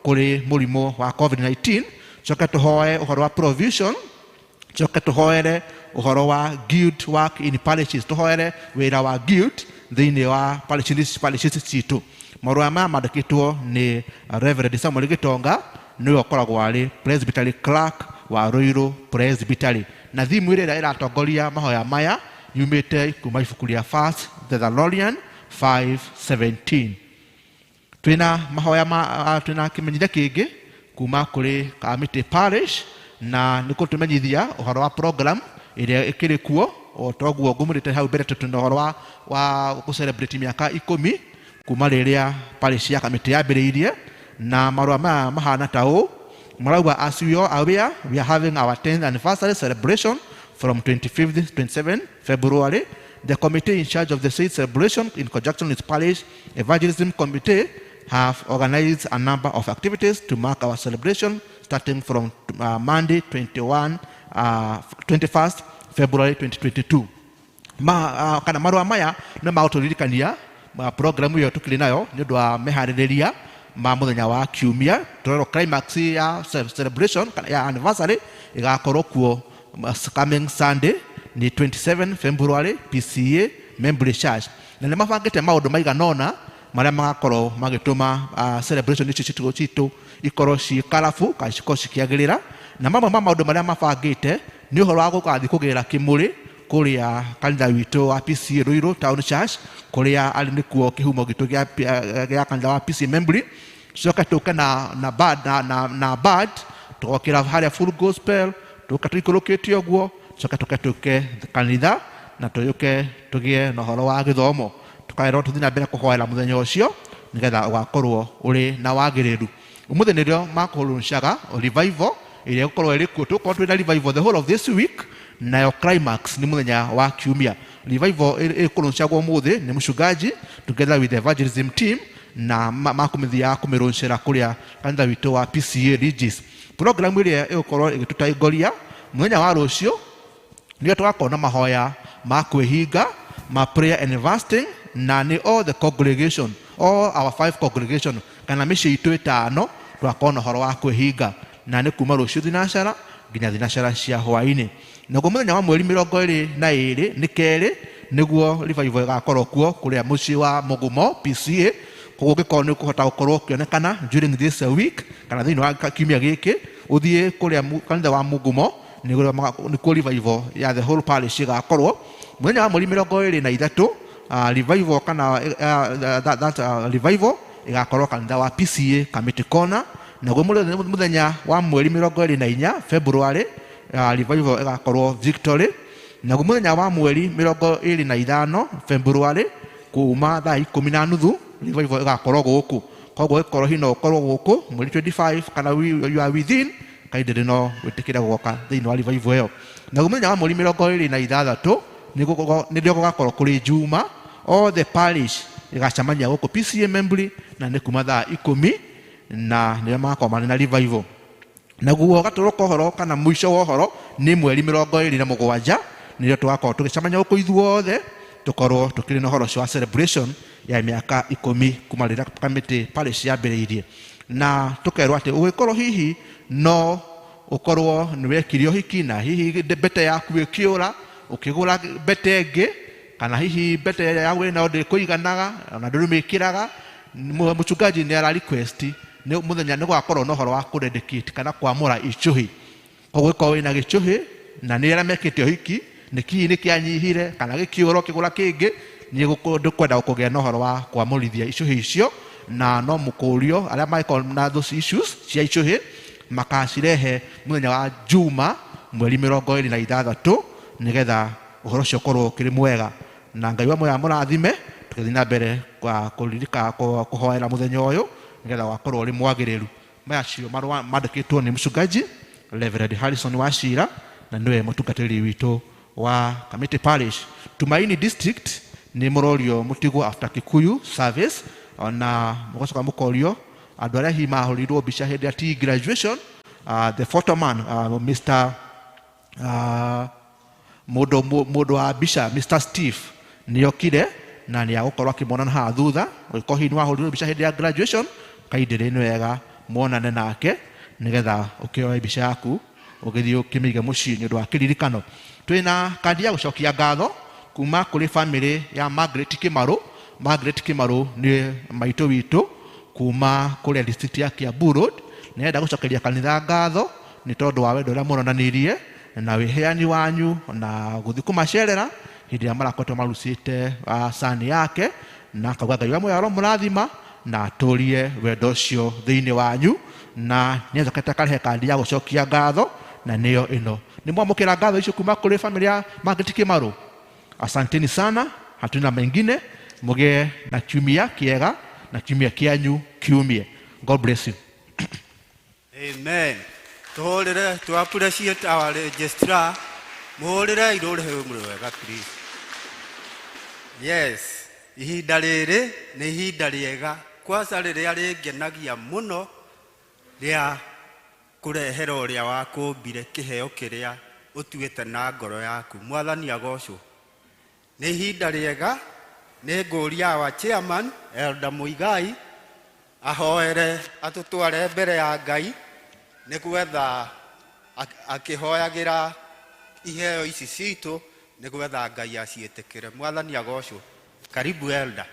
kũrĩ mũrimũ wa COVID-19, coke tũhoe ũhoro wa provision, coke tũhoere ũhoro wa guild work in parishes, tũhoere wĩra wa guild thĩinĩ wa parishes citũ. Marũa maya mandĩkĩtwo nĩ Reverend Samuel Gitonga, nĩwe ũkoragwo arĩ Presbytery Clerk wa Ruiru Presbytery, na thimu ĩrĩa ĩratongoria mahoya maya yumĩte kuma ibuku rĩa First Thessalonians 5:17. Twĩna mahoya ma twĩna kĩmenyithia kĩngĩ kuma kũrĩ Kamĩtĩ Parish, na nĩ kũtũmenyithia ũhoro wa program ĩrĩa ĩkĩrĩ kuo. O toguo ngũmũrĩte hau mbere tũtũ na ũhoro wa gũcelebrate mĩaka 10 kuma rĩrĩa parish ya Kamĩtĩ yambĩrĩirie, na marũa maya mahana ta ũũ marauga, as we are aware, we are having our 10th anniversary celebration from 25th to 27th February. The committee in charge of the said celebration, in conjunction with Parish Evangelism Committee, have organized a number of activities to mark our celebration, starting from Monday 21st February 2022. Kana marũa maya nĩ magũtũririkania programu ĩyo tũkĩrĩ nayo nĩ ũndũ wa meharĩrĩria ma mũthenya wa kiumia. Tũrerwo climax ya celebration ya anniversary ĩgakorwo kuo coming Sunday ni 27 February, PCA Membry Church, na nĩ mabangĩte maũndũ maigana ũna marĩa magakorwo magĩtũma celebration ici citũ ikorwo ciĩ karabu kana cikorwo cikĩagĩrĩra. Na mamwe ma maũndũ marĩa mabangĩte nĩ ũhoro wa gũgathiĩ kũgĩra kĩmũrĩ kũrĩa kanitha witũ wa PCA Ruiru Town Church, kũrĩa arĩ nĩkuo kĩhumo gitũ gĩa kanitha wa PCA Membry. Coke tũke na band tũgokĩra harĩa full gospel, tũke tũikũrũkĩte ũguo, coke tũke tũke kanitha na tũyũke tũgĩe na ũhoro wa gĩthomo, tũkaerwo tũthiĩ na mbere kũhoera mũthenya ũcio nĩgetha ũgakorwo ũrĩ na wagĩrĩru. Ũmũthĩ nĩrĩo makũrũcaga revival ĩrĩa ĩgũkorwo ĩrĩ kuo. Tũgũkorwo twĩna revival the whole of this week, nayo climax nĩ mũthenya wa kiumia. Revival ĩkũrũcagwo ũmũthĩ nĩ mũcungaji together with the evangelism team, na makũmĩthiaga kũmĩrũcĩra kũrĩa kanitha witũ wa PCA Regis. Programu ĩrĩa ĩgũkorwo ĩgĩtũtongoria mũthenya wa rũciũ nĩyo tũgakorwo na mahoya ma kwĩhinga ma prayer and fasting, na nĩ all the congregation, all our 5 congregation kana mĩciĩ itũ 5 tũgakorwo na ũhoro wa kwĩhinga, na nĩ kuma rũciũ thinacara nginya thinacara cia hwaĩ-inĩ. Naguo mũthenya wa mweri 22 nĩ kerĩ nĩguo revival ĩgakorwo kuo kũrĩa mũciĩ wa Mũgumo PCA. Koguo ũngĩkorwo nĩ ũkũhota gũkorwo ũkĩonekana during this week kana thĩinĩ wa kiumia gĩkĩ, ũthiĩ kũrĩa kanitha wa Mũgumo nĩkuo revival ya the whole parish ĩgakorwo. Mũthenya wa mweri 23 revival kana that revival ĩgakorwo kanitha wa PCA Kamĩtĩ Corner. Naguo mũthenya wa mweri 24 February revival ĩgakorwo Victory. Naguo mũthenya wa mweri 25 February kuma thaa 10:30 revival ĩgakorwo gũkũ. Koguo ĩkorwo hino ũkorwo gũkũ mweri 25 kana you are within Kaindĩrĩ no wĩtĩkĩre gũgoka thĩinĩ wa revival ĩyo. Naguo mũthenya wa mweri 26 nĩrĩo gũgakorwo kũrĩ Juma, all the parish ĩgacemania gũkũ PCA Membly, na nĩ kuma thaa 10 na nĩrĩo magakorwo marĩ na revival. Naguo gatũrũ ka ũhoro kana mũico wa ũhoro nĩ mweri 27 nĩrĩo tũgakorwo tũgĩcemania gũkũ ithuothe, tũkorwo tũkĩrĩ na ũhoro ũcio wa celebration ya mĩaka 10 kuma rĩrĩa Kamĩtĩ parish yambĩrĩirie. Na tũkerwo atĩ ũgĩkorwo hihi no ũkorwo nĩ wekire ũhiki na hihi mbete yaku ĩkĩũra, ũkĩgũra mbete ĩngĩ, kana hihi mbete ĩrĩa ya wĩnayo ndĩkũiganaga ona ndũrĩmĩkĩraga, mũchungaji nĩ ara request nĩ mũthenya nĩ gũgakorwo na ũhoro wa kũdedicate kana kwamũra icũhĩ. Koguo ũgĩkorwo wĩna gĩcũhĩ na nĩ arĩa mekĩte ũhiki nĩ kii nĩ kĩanyihire kana gĩkĩũra ũkĩgũra kĩngĩ, nĩ ndũkwenda kũgĩa na ũhoro wa kwamũrithia icũhĩ icio, na no mũkũrio arĩa mangĩkorwo na those issues cia icũhĩ makacirehe mũthenya wa Juma mweri 26 nĩgetha ũhoro ũcio ũkorwo ũkĩrĩ mwega. Na Ngai wa muoyo amũrathime, tũgĩthiĩ na mbere kwa kũririka kũhoera mũthenya ũyũ nĩgetha wakorwo ũrĩ mwagĩrĩru. Maya cio marũa mandĩkĩtwo nĩ mũchungaji Reverend Harrison Wachira, na nĩwe mũtungatĩri witũ wa Kamiti Parish. Tumaini District nĩ mũrorio mũtigwo after Kikuyu service, ona mũgacoka mũkorio andũ arĩa hihi mahũrirwo mbica hĩndĩ ya tea graduation, the photo man, Mr. Mũndũ wa mbica Mr. Steve nĩokire na nĩagũkorwo akĩmuona haha thutha. Ũngĩkorwo hihi nĩwahũrirwo mbica hĩndĩ ya graduation, kaindĩrĩ nĩ wega muonane nake nĩgetha ũkĩoe mbica yaku ũgĩthiĩ ũkĩmĩige mũciĩ nĩ ũndũ wa kĩririkano. Twĩna kandi ya gũcokia ngatho kuma kũrĩ family ya Margaret Kĩmarũ. Margaret Kĩmarũ nĩ maitũ witũ kuma kũrĩa district ya Kiambu Road. Nĩarenda gũcokeria kanitha ngatho nĩ tondũ wa wendo ũrĩa mũronanirie na wĩheani wanyu na gũthiĩ kũmacerera hĩndĩ ĩrĩa marakoretwo marucĩte sani yake, na akauga Ngai wa muoyo aromũrathima na atũrie wendo ũcio thĩinĩ wanyu, na nĩacokete akarehe kandi ya gũcokia ngatho na nĩyo ĩno. Nĩ mwamũkĩra ngatho icio kuma kũrĩ family ya Margaret Kĩmarũ. Asanteni sana, hatuna mengine. Mũgĩe na kiumia kĩega na kiumia kĩanyu kiumie. God bless you. Amen. Tuhũrĩre, to appreciate our registrar. Muhũrĩre irũrĩhe wega please. Yes, ihinda rĩrĩ nĩ ihinda rĩega kwanza rĩrĩa rĩngenagia mũno rĩa kũrehera ũrĩa wakũmbire kĩheo kĩrĩa ũtuĩte na ngoro yaku. Mwathani agocwo. Nĩ ihinda rĩega, nĩ ngũria wa chairman Elder Muigai ahoere atũtware mbere ya Ngai nĩ gwetha akĩhoyagĩra iheo ici citũ nĩ gwetha Ngai aciĩtĩkĩre. Mwathani agocwo. Karibu Elder.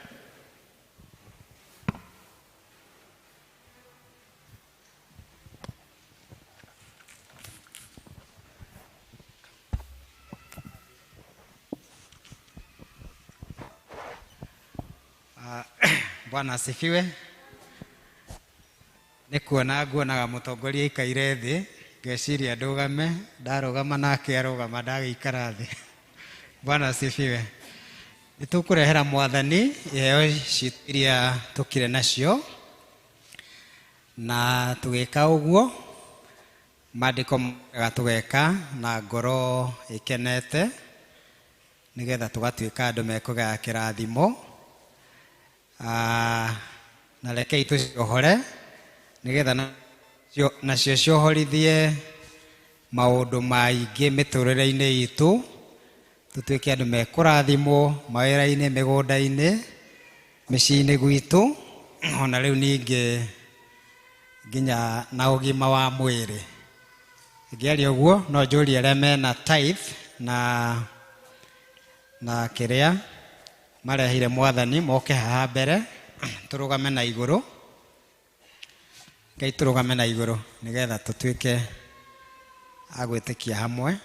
Bwana asifiwe. Nĩ kuona nguonaga mũtongoria aikaire thĩ, ngeciria ndũgame, ndarũgama nake arũgama ndagĩikara thĩ. Bwana asifiwe. Nĩ tũkũrehera mwathani iheo citũ iria tũkire nacio, na tũgĩka ũguo maandĩko mega tũgeka na ngoro ĩkenete, nĩgetha tũgatuĩka andũ mekũgaya kĩrathimo. Na rekei tũciohore nĩgetha nacio ciohorithie maũndũ maingĩ mĩtũrĩre-inĩ itũ, tũtuĩke andũ mekũrathimwo mawĩra-inĩ, mĩgũnda-inĩ, mĩciĩ-inĩ gwitũ, ona rĩu ningĩ nginya na ũgima wa mwĩrĩ. Ngĩaria ũguo no njũrie arĩa mena tithe na kĩrĩa marehire mwathani moke haha mbere, tũrũgame na igũrũ. Ngai tũrũgame na igũrũ nĩgetha tũtuĩke a gwĩtĩkia hamwe.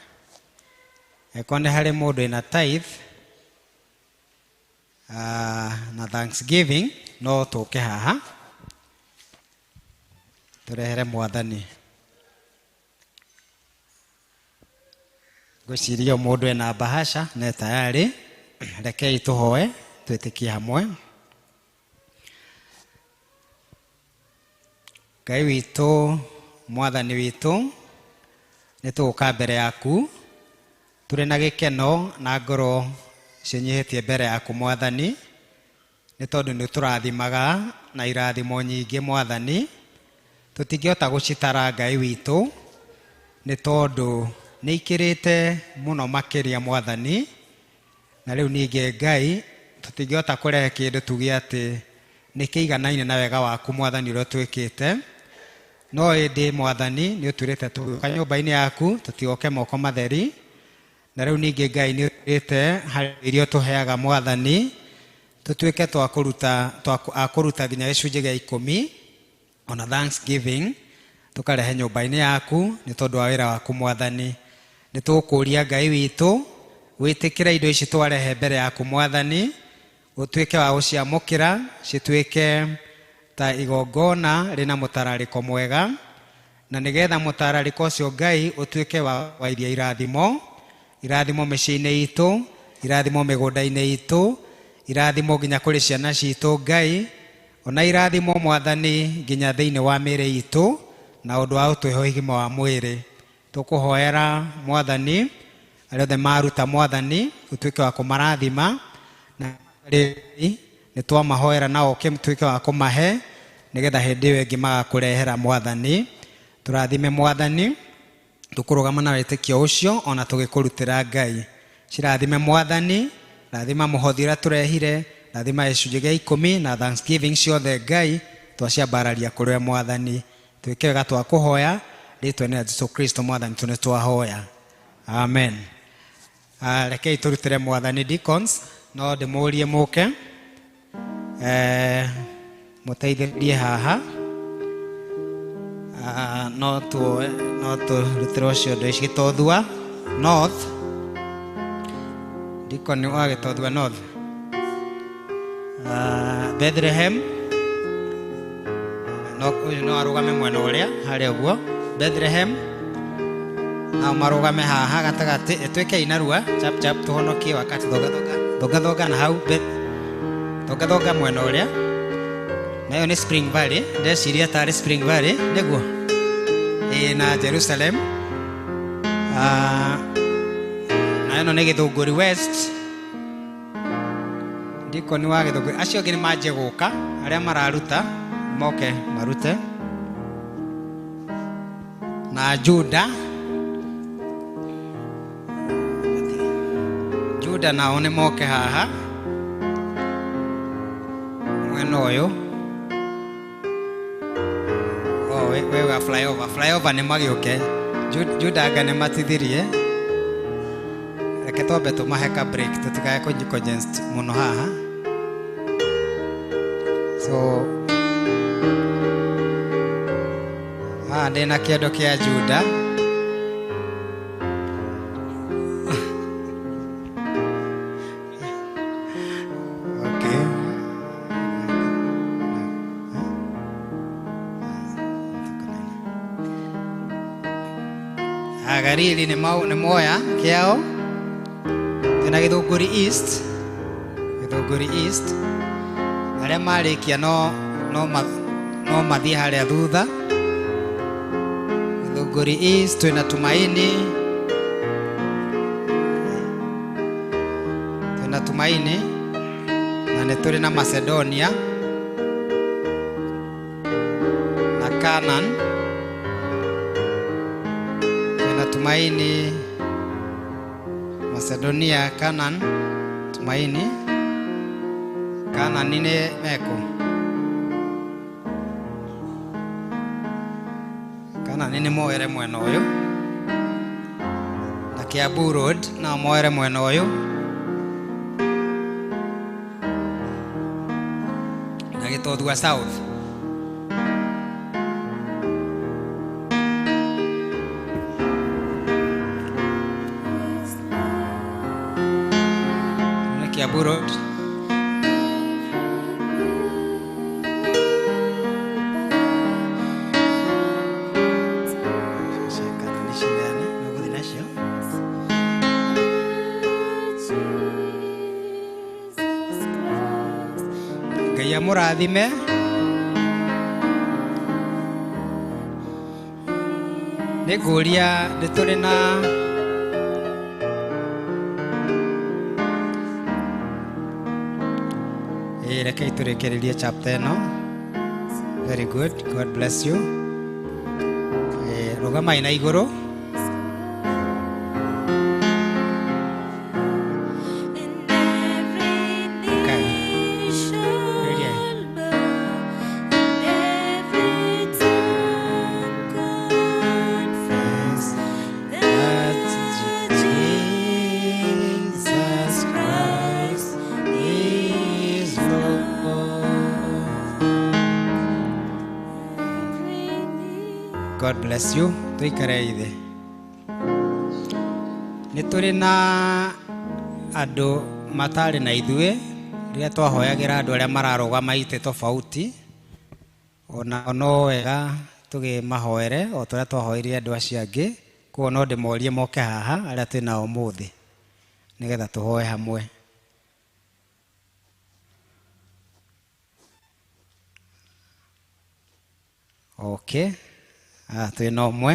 Angĩkorwo nĩ harĩ mũndũ wĩna tithe na thanksgiving, no tũke haha tũrehere mwathani. Ngwĩciria o mũndũ ena bahasha na tayari. Rekei tũhoe twĩtĩkie hamwe. Ngai witũ, mwathani witũ, Nĩ tũgũka mbere yaku tũrĩ na gĩkeno na ngoro ciĩnyihĩtie mbere yaku Mwathani, nĩ tondũ nĩ ũtũrathimaga na irathimo nyingĩ Mwathani. Tũtingĩhota gũcitara Ngai witũ, nĩ tondũ nĩ ikĩrĩte mũno makĩria Mwathani. Na rĩu ningĩ Ngai tũtingĩhota kũrehe kĩndũ tuge atĩ nĩ kĩiganaine na wega waku Mwathani ũrĩa ũtwĩkĩte. No ĩndĩ Mwathani nĩ ũtwĩrĩte tũgĩũka nyũmba-inĩ yaku tũtigoke moko matheri. Na rĩu ningĩ Ngai nĩ ũtwĩrĩte harĩ irio tũheaga Mwathani tũtuĩke twa kũruta a kũruta nginya gĩcunjĩ gĩa 10 ona thanksgiving tũkarehe nyũmba-inĩ yaku nĩ tondũ wa wĩra waku Mwathani. Nĩ tũgũkũria Ngai witũ wĩtĩkĩre indo ici twarehe mbere yaku Mwathani, ũtuĩke wa gũciamũkĩra cituĩke ta igongona rĩna mũtararĩko mwega, na nĩgetha mũtararĩko ũcio Ngai ũtuĩke wa iria irathimo, irathimo mĩciĩ-inĩ itũ, irathimo mĩgũnda-inĩ itũ, irathimo nginya kũrĩ ciana citũ Ngai, ona irathimo Mwathani nginya thĩinĩ wa mĩĩrĩ itũ na ũndũ wa ũtũhe ũgima wa mwĩrĩ. Tũkũhoera Mwathani arĩa othe maruta Mwathani ũtuĩke wa kũmarathima, na nĩ twamahoera na ũke ũtuĩke wa kũmahe nĩgetha hĩndĩ ĩyo ĩngĩ magakũrehera Mwathani. Tũrathime Mwathani, tũkũrũgama na wĩtĩkio ũcio ona tũgĩkũrutĩra Ngai. Cirathime Mwathani, rathima mũhothi ũrĩa tũrehire, rathima gĩcunjĩ gĩa 10 na thanksgiving ciothe Ngai twaciambararia kũrĩ we Mwathani. Twĩke wega twakũhoya rĩtwa-inĩ rĩa Jesũ Kristo Mwathani tũ nĩ twahoya, amen. Rekei tũrutĩre Mwathani deacons, no ndĩmũrie mũke mũteithĩrĩrie haha. No tũrutĩre ciondo ici Gĩtothua North, deacon wa Gĩtothua North, Bethlehem, no ũyũ no arũgame mwena ũrĩa harĩa ũguo Bethlehem, nao marũgame haha gatagatĩ. Ĩtuĩke inarua chap chap tũhonokie wakati thonga thonga thonga thonga na hau thonga thonga mwena ũrĩa. Nayo nĩ Spring Valley, ndeciria tarĩ Spring Valley nĩguo ĩ na Jerusalem. Na ĩno nĩ Gĩthũngũri West, deacon wa Gĩthũngũri. Acio angĩ nĩ manjie gũka, arĩa mararuta moke marute. Na Juda, Juda nao nĩ moke haha mwena ũyũ. Oh, we wa flyover, flyover nĩ magĩũke. Juda anga nĩ matithirie. Reke twambe tũmahe ka break tũtikae kũ-congest mũno haha. So haha ndĩna kĩondo kĩa Juda. Okay. Agarili nĩ moya kĩao. Twĩna Gĩthũngũri East, Gĩthũngũri East. Arĩa marĩkia no mathiĩ harĩa thutha. Gĩthũngũri East twĩna Tumaini, twĩna Tumaini na nĩ tũrĩ na Macedonia na Canaan. Twĩna Tumaini, Macedonia, Canaan, Tumaini. Canaan nĩ meko. Canaan nĩ moere mwena ũyũ, na Kiambu Road nao moere mwena ũyũ, na Gĩtothua South. Na Kiambu Road. Ngai amũrathime. Nĩ ngũria nĩ tũrĩ na Ĩĩ, rekei tũrĩkĩrĩrie chapter ĩno. Very good. God bless you. Ĩĩ, rũgamai na igũrũ. Okay. Rĩrĩa. That Jesus Christ is Lord. God bless you. Tuikare ithe. Nĩ tũrĩ na andũ matarĩ na ithuĩ rĩrĩa twahoyagĩra andũ arĩa mararũgama itĩ tofauti ona no wega tũkĩmahoere o ta ũrĩa twahoeire andũ acio angĩ koguo no ndĩmorie moke haha arĩa twĩ nao ũmũthĩ nĩgetha tũhoe hamwe. Okay. Ah, twĩ na ũmwe.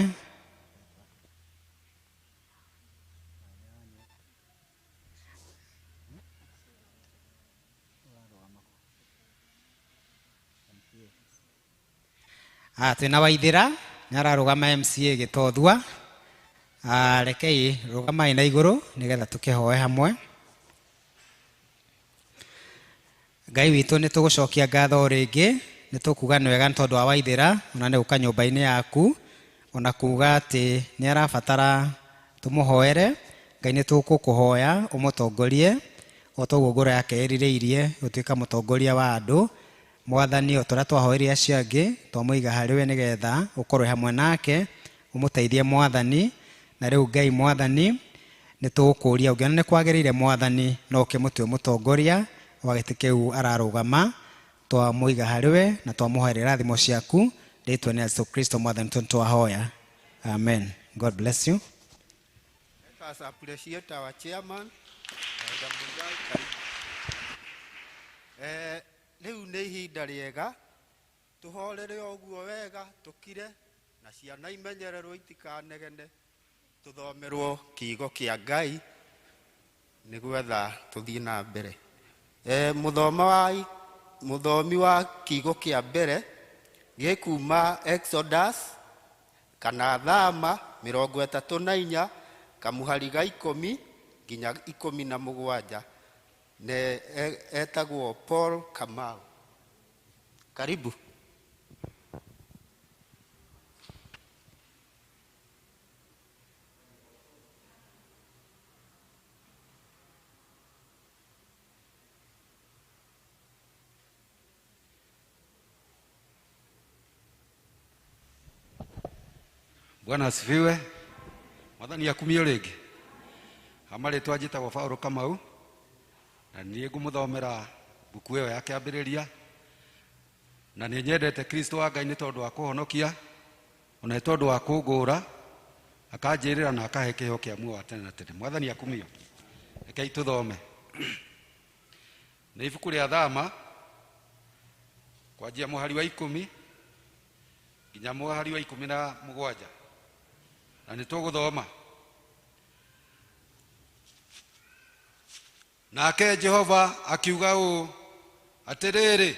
Ah, twĩna Waithĩra nĩ ararũgama MCA Gĩtothua. Ah, rekei rũgamai na igũrũ nĩgetha tũkĩhoe hamwe. Ngai witũ nĩ tũgũcokia ngatho o rĩngĩ nĩ tũkuga nĩ wega nĩ tondũ wa Waithĩra ona nĩ gũka nyũmba-inĩ yaku ona kuga atĩ nĩ arabatara tũmũhoere. Ngai nĩ tũgũkũhoya ũmũtongorie o ta ũguo ngoro yake ĩrirĩirie gũtuĩka mũtongoria wa andũ. Mwathani o ta ũrĩa twahoeire acio angĩ twamũiga harĩ we nĩgetha ũkorwo hamwe nake ũmũteithie Mwathani. Na rĩu Ngai Mwathani nĩ tũgũkũria ũngĩona nĩ kwagĩrĩire Mwathani no ũkĩmũtue mũtongoria wa gĩtĩ kĩu ararũgama. Twamũiga harĩ we na twamũhoera irathimo ciaku rĩtwa nĩ Yesu Kristo Mwathani witũ nĩtwahoya. Amen. God bless you. Let us appreciate our chairman, Elder Muigai, karibu. Rĩu nĩ ihinda rĩega tũhorere o ũguo wega tũkire na ciana imenyererwo itikanegene tũthomerwo kiugo kĩa Ngai nĩgetha tũthiĩ na mbere. Mũthomi wa kiugo kĩa mbere gĩkuma Exodus kana Thama 34 kamũhari ga 10 nginya 17 ne etagwo Paul Kamau. Karibu. Bwana asifiwe. Mwathani akumio rĩngĩ. Hama rĩtwa njĩtagwo Paul Kamau na niĩ ngũmũthomera mbuku ĩyo ya kĩambĩrĩria na nĩ nyendete Kristo wa Ngai nĩ tondũ wa kũhonokia ona nĩ tondũ wa kũngũra akanjĩrĩra na akahe kĩheo kĩa muoyo wa tene na tene. Mwathani akumio. Rekei tũthome. Nĩ ibuku rĩa Thama kwanjia mũhari wa 10 nginya mũhari wa 17 na nĩ tũgũthoma. Nake Jehova akiuga ũũ, atĩrĩrĩ,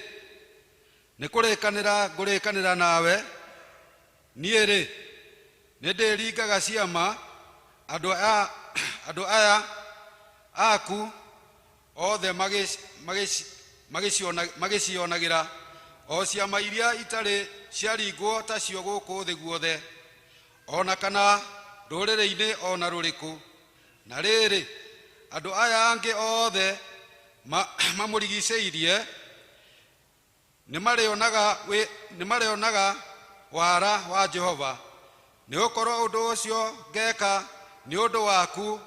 nĩ kũrĩkanĩra ngũrĩkanĩra nawe, niĩ rĩ nĩ ndĩringaga ciama andũ aya aku othe magĩcionagĩra o ciama iria itarĩ ciaringwo tacio gũkũ thĩ guothe ona kana rũrĩrĩ-inĩ ona rũrĩkũ. Na rĩrĩ, andũ aya angĩ othe mamũrigicĩirie nĩ marĩonaga wara wa Jehova, nĩ gũkorwo ũndũ ũcio ngeka nĩ ũndũ waku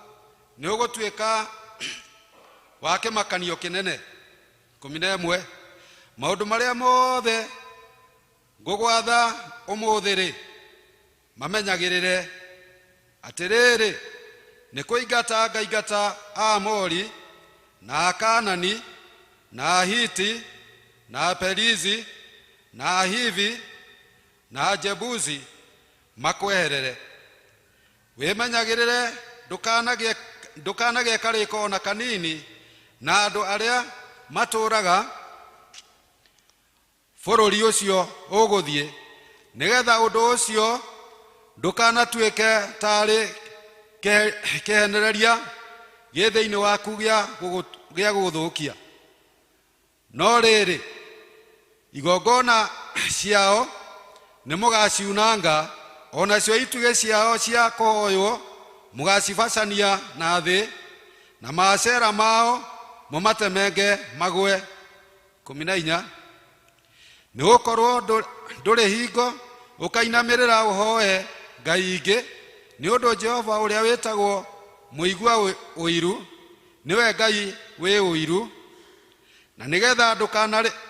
nĩ ũgũtuĩka wa kĩmakanio kĩnene. 11 Maũndũ marĩa mothe ngũgwatha ũmũthĩ rĩ, mamenyagĩrĩre. Atĩrĩrĩ, nĩ kũingata ngaingata Aamori na Akaanani na Ahiti na Aperizi na Ahivi na Ajebusi makweherere. Wĩmenyagĩrĩre ndũkanagĩe karĩko ona kanini na andũ arĩa matũũraga bũrũri ũcio ũgũthiĩ, nĩgetha ũndũ ũcio ndũkanatuĩke taarĩ kĩhenereria gĩ thĩinĩ waku gĩa gũgũthũkia. No rĩrĩ, igongona ciao nĩmũgaciunanga, o nacio itugĩ ciao cia kũhooywo mũgacibacania na thĩ, na maacera mao mũmatemenge magwe. 14. Nĩgũkorwo ndũrĩ hingo ũkainamĩrĩra ũhooe ngai ingĩ, nĩ ũndũ Jehova ũrĩa wĩtagwo mũigua ũiru nĩwe Ngai wĩ ũiru, na nĩgetha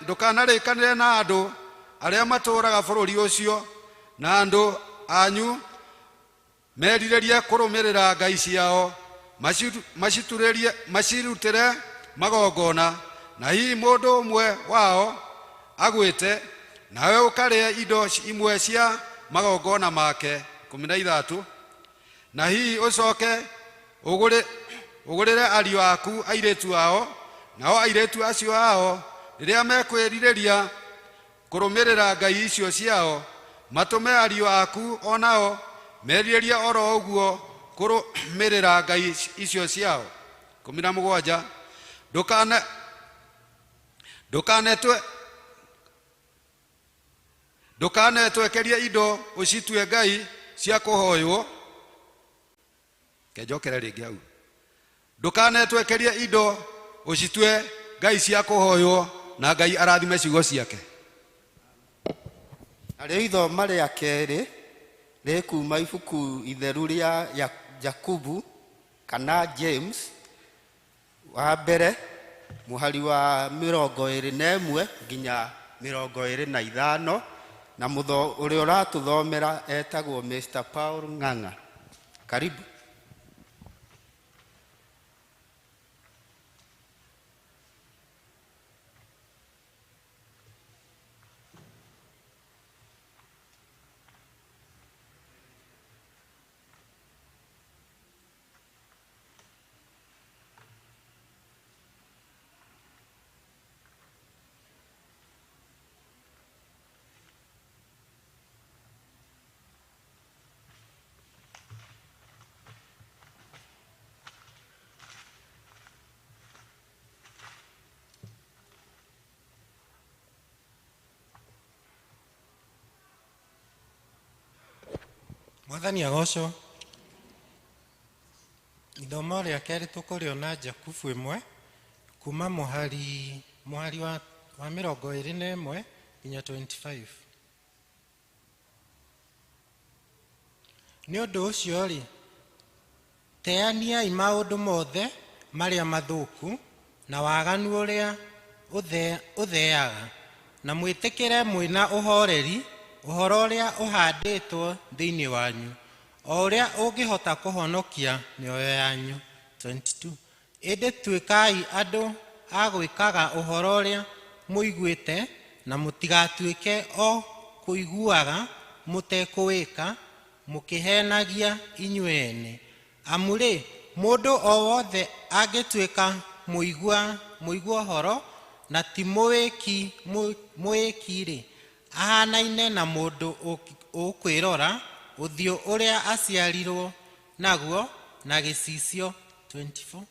ndũkanarĩkanĩre na andũ arĩa matũũraga bũrũri ũcio, na andũ anyu merirĩrie kũrũmĩrĩra ngai ciao, macirutĩre magongona, na hihi mũndũ ũmwe wao agwĩte, nawe ũkarĩe indo imwe cia magongona make. 13. Na hihi ũcoke ũgũrĩre ariũ aku airĩtu ao, nao airĩtu acio ao rĩrĩa mekwĩrirĩria kũrũmĩrĩra ngai icio ciao, matũme ariũ aku o nao merirĩrie oro ũguo kũrũmĩrĩra ngai icio ciao. 17. Ndũkanetwekerie indo ũcitue ngai cia kũhooywo. Kenjokere rĩngĩ hau. Ndũkanetwekerie indo ũcitue ngai cia kũhooywo, na Ngai arathime ciugo ciake. Narĩo ithoma rĩa kerĩ rĩkuma ibuku itheru rĩa Jakubu kana James wa mbere mũhari wa 21 nginya 25, na ũrĩa ũratũthomera etagwo Mr. Paul Ng'ang'a. Karibu. Mwathani agocwo. Ithomo rĩa kerĩ tũkũrĩona Jakubu 1 kuma mũhari wa 21 nginya 25. Nĩ ũndũ ũcio-rĩ, teaniai maũndũ mothe marĩa mathũku na waganu ũrĩa ũtheaga, na mwĩtĩkĩre mwĩna ũhoreri ũhoro ũrĩa ũhandĩtwo thĩinĩ wanyu, o ũrĩa ũngĩhota kũhonokia mĩoyo yanyu. 22. Ĩndĩ tuĩkai andũ a gwĩkaga ũhoro ũrĩa mũiguĩte, na mũtigatuĩke o kũiguaga mũtekũwĩka, mũkĩhenagia inyuĩ ene. Amu-rĩ, mũndũ o wothe angĩtuĩka mũigua ũhoro na ti mũwĩki-rĩ, ahanaine na mũndũ ũkwĩrora ũthiũ ũrĩa aciarirwo naguo na gĩcicio. 24.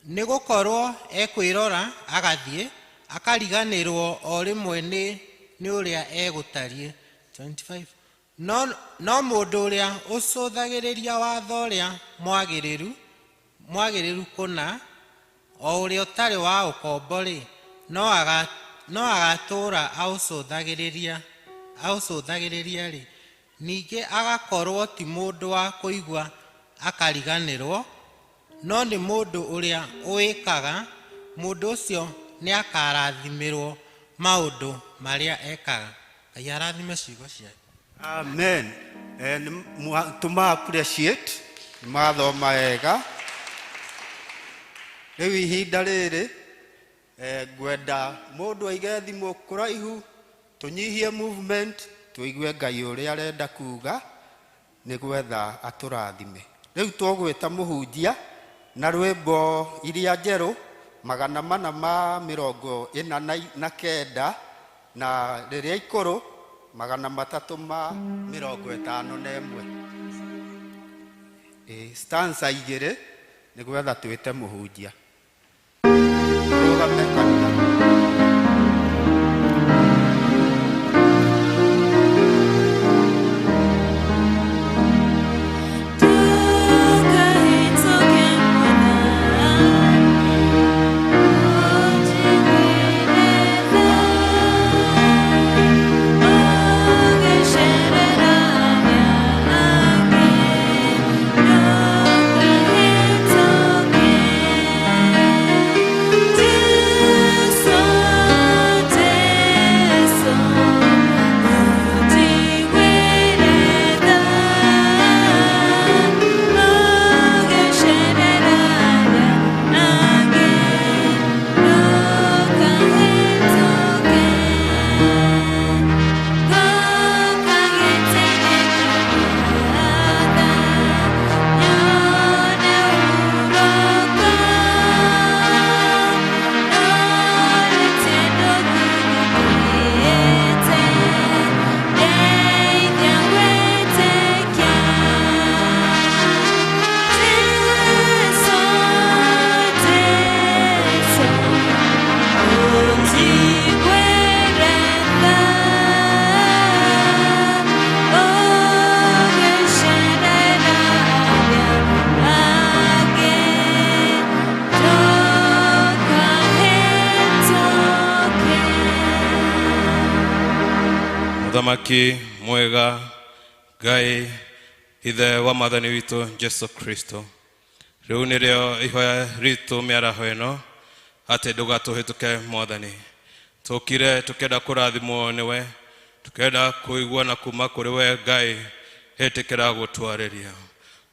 Nĩ gũkorwo ekwĩrora agathiĩ akariganĩrwo o rĩmwe nĩ ũrĩa egũtariĩ. 25. No mũndũ ũrĩa ũcũthagĩrĩria watho ũrĩa mwagĩrĩru kũna, o ũrĩa ũtarĩ wa ũkombo-rĩ, no agatũũra aũcũthagĩrĩria-rĩ, ningĩ agakorwo ti mũndũ wa kũigua akariganĩrwo, no nĩ mũndũ ũrĩa ũwĩkaga, mũndũ ũcio nĩakarathimĩrwo maũndũ marĩa ekaga. Ngai arathime ciugo ciake. Amen. Tuma appreciate mathoma wega. Rĩu ihinda rĩrĩ ngwenda mũndũ aige thimũ kũraihu, tũnyihie movement, tũigue Ngai ũrĩa arenda kuga, Nĩ gwetha atũrathime. Rĩu tũgwĩta mũhunjia na rwĩmbo iria njerũ 449 na rĩrĩa ikũrũ 351. Stanza 2 nĩ gwetha twĩte mũhunjia. Rũgame kanitha. Mũthamaki mwega Ngai ithe wa mwathani witũ Jesu Kristo, rĩu nĩrĩo ihoya ritũ mĩaraho ĩno atĩ ndũgatũhĩtũke mwathani. Tũkire tũkĩenda kũrathimwo nĩwe, tũkĩenda kũigua na kuma kũrĩ we Ngai, ĩtĩkĩra gũtwarĩria.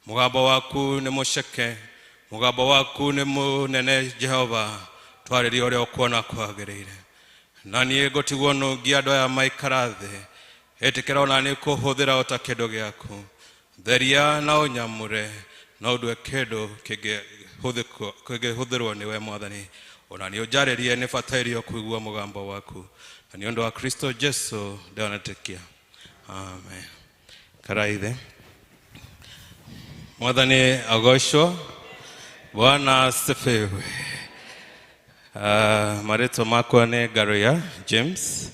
Mũgambo waku nĩ mũceke, mũgambo waku nĩ mũnene Jehova, twarĩria ũrĩa ũkuona kwagĩrĩire. Na niĩ ngũtigwo nũngi andũ aya maikara thĩ, ĩtĩkĩra ona nĩ kũhũthĩra o ta kĩndũ gĩaku. Theria na ũnyamũre na ũndue kĩndũ kĩngĩhũthĩrwo nĩwe mwathani. Ona nĩ ũnjarĩrie nĩ batairio kũigua mũgambo waku. Na nĩ ũndũ wa Kristo Jesu ndonetĩkia. Amen. Karaithe. Mwathani agocwo. Bwana asifiwe. Marĩtwa makwa nĩ Ngaruiya James.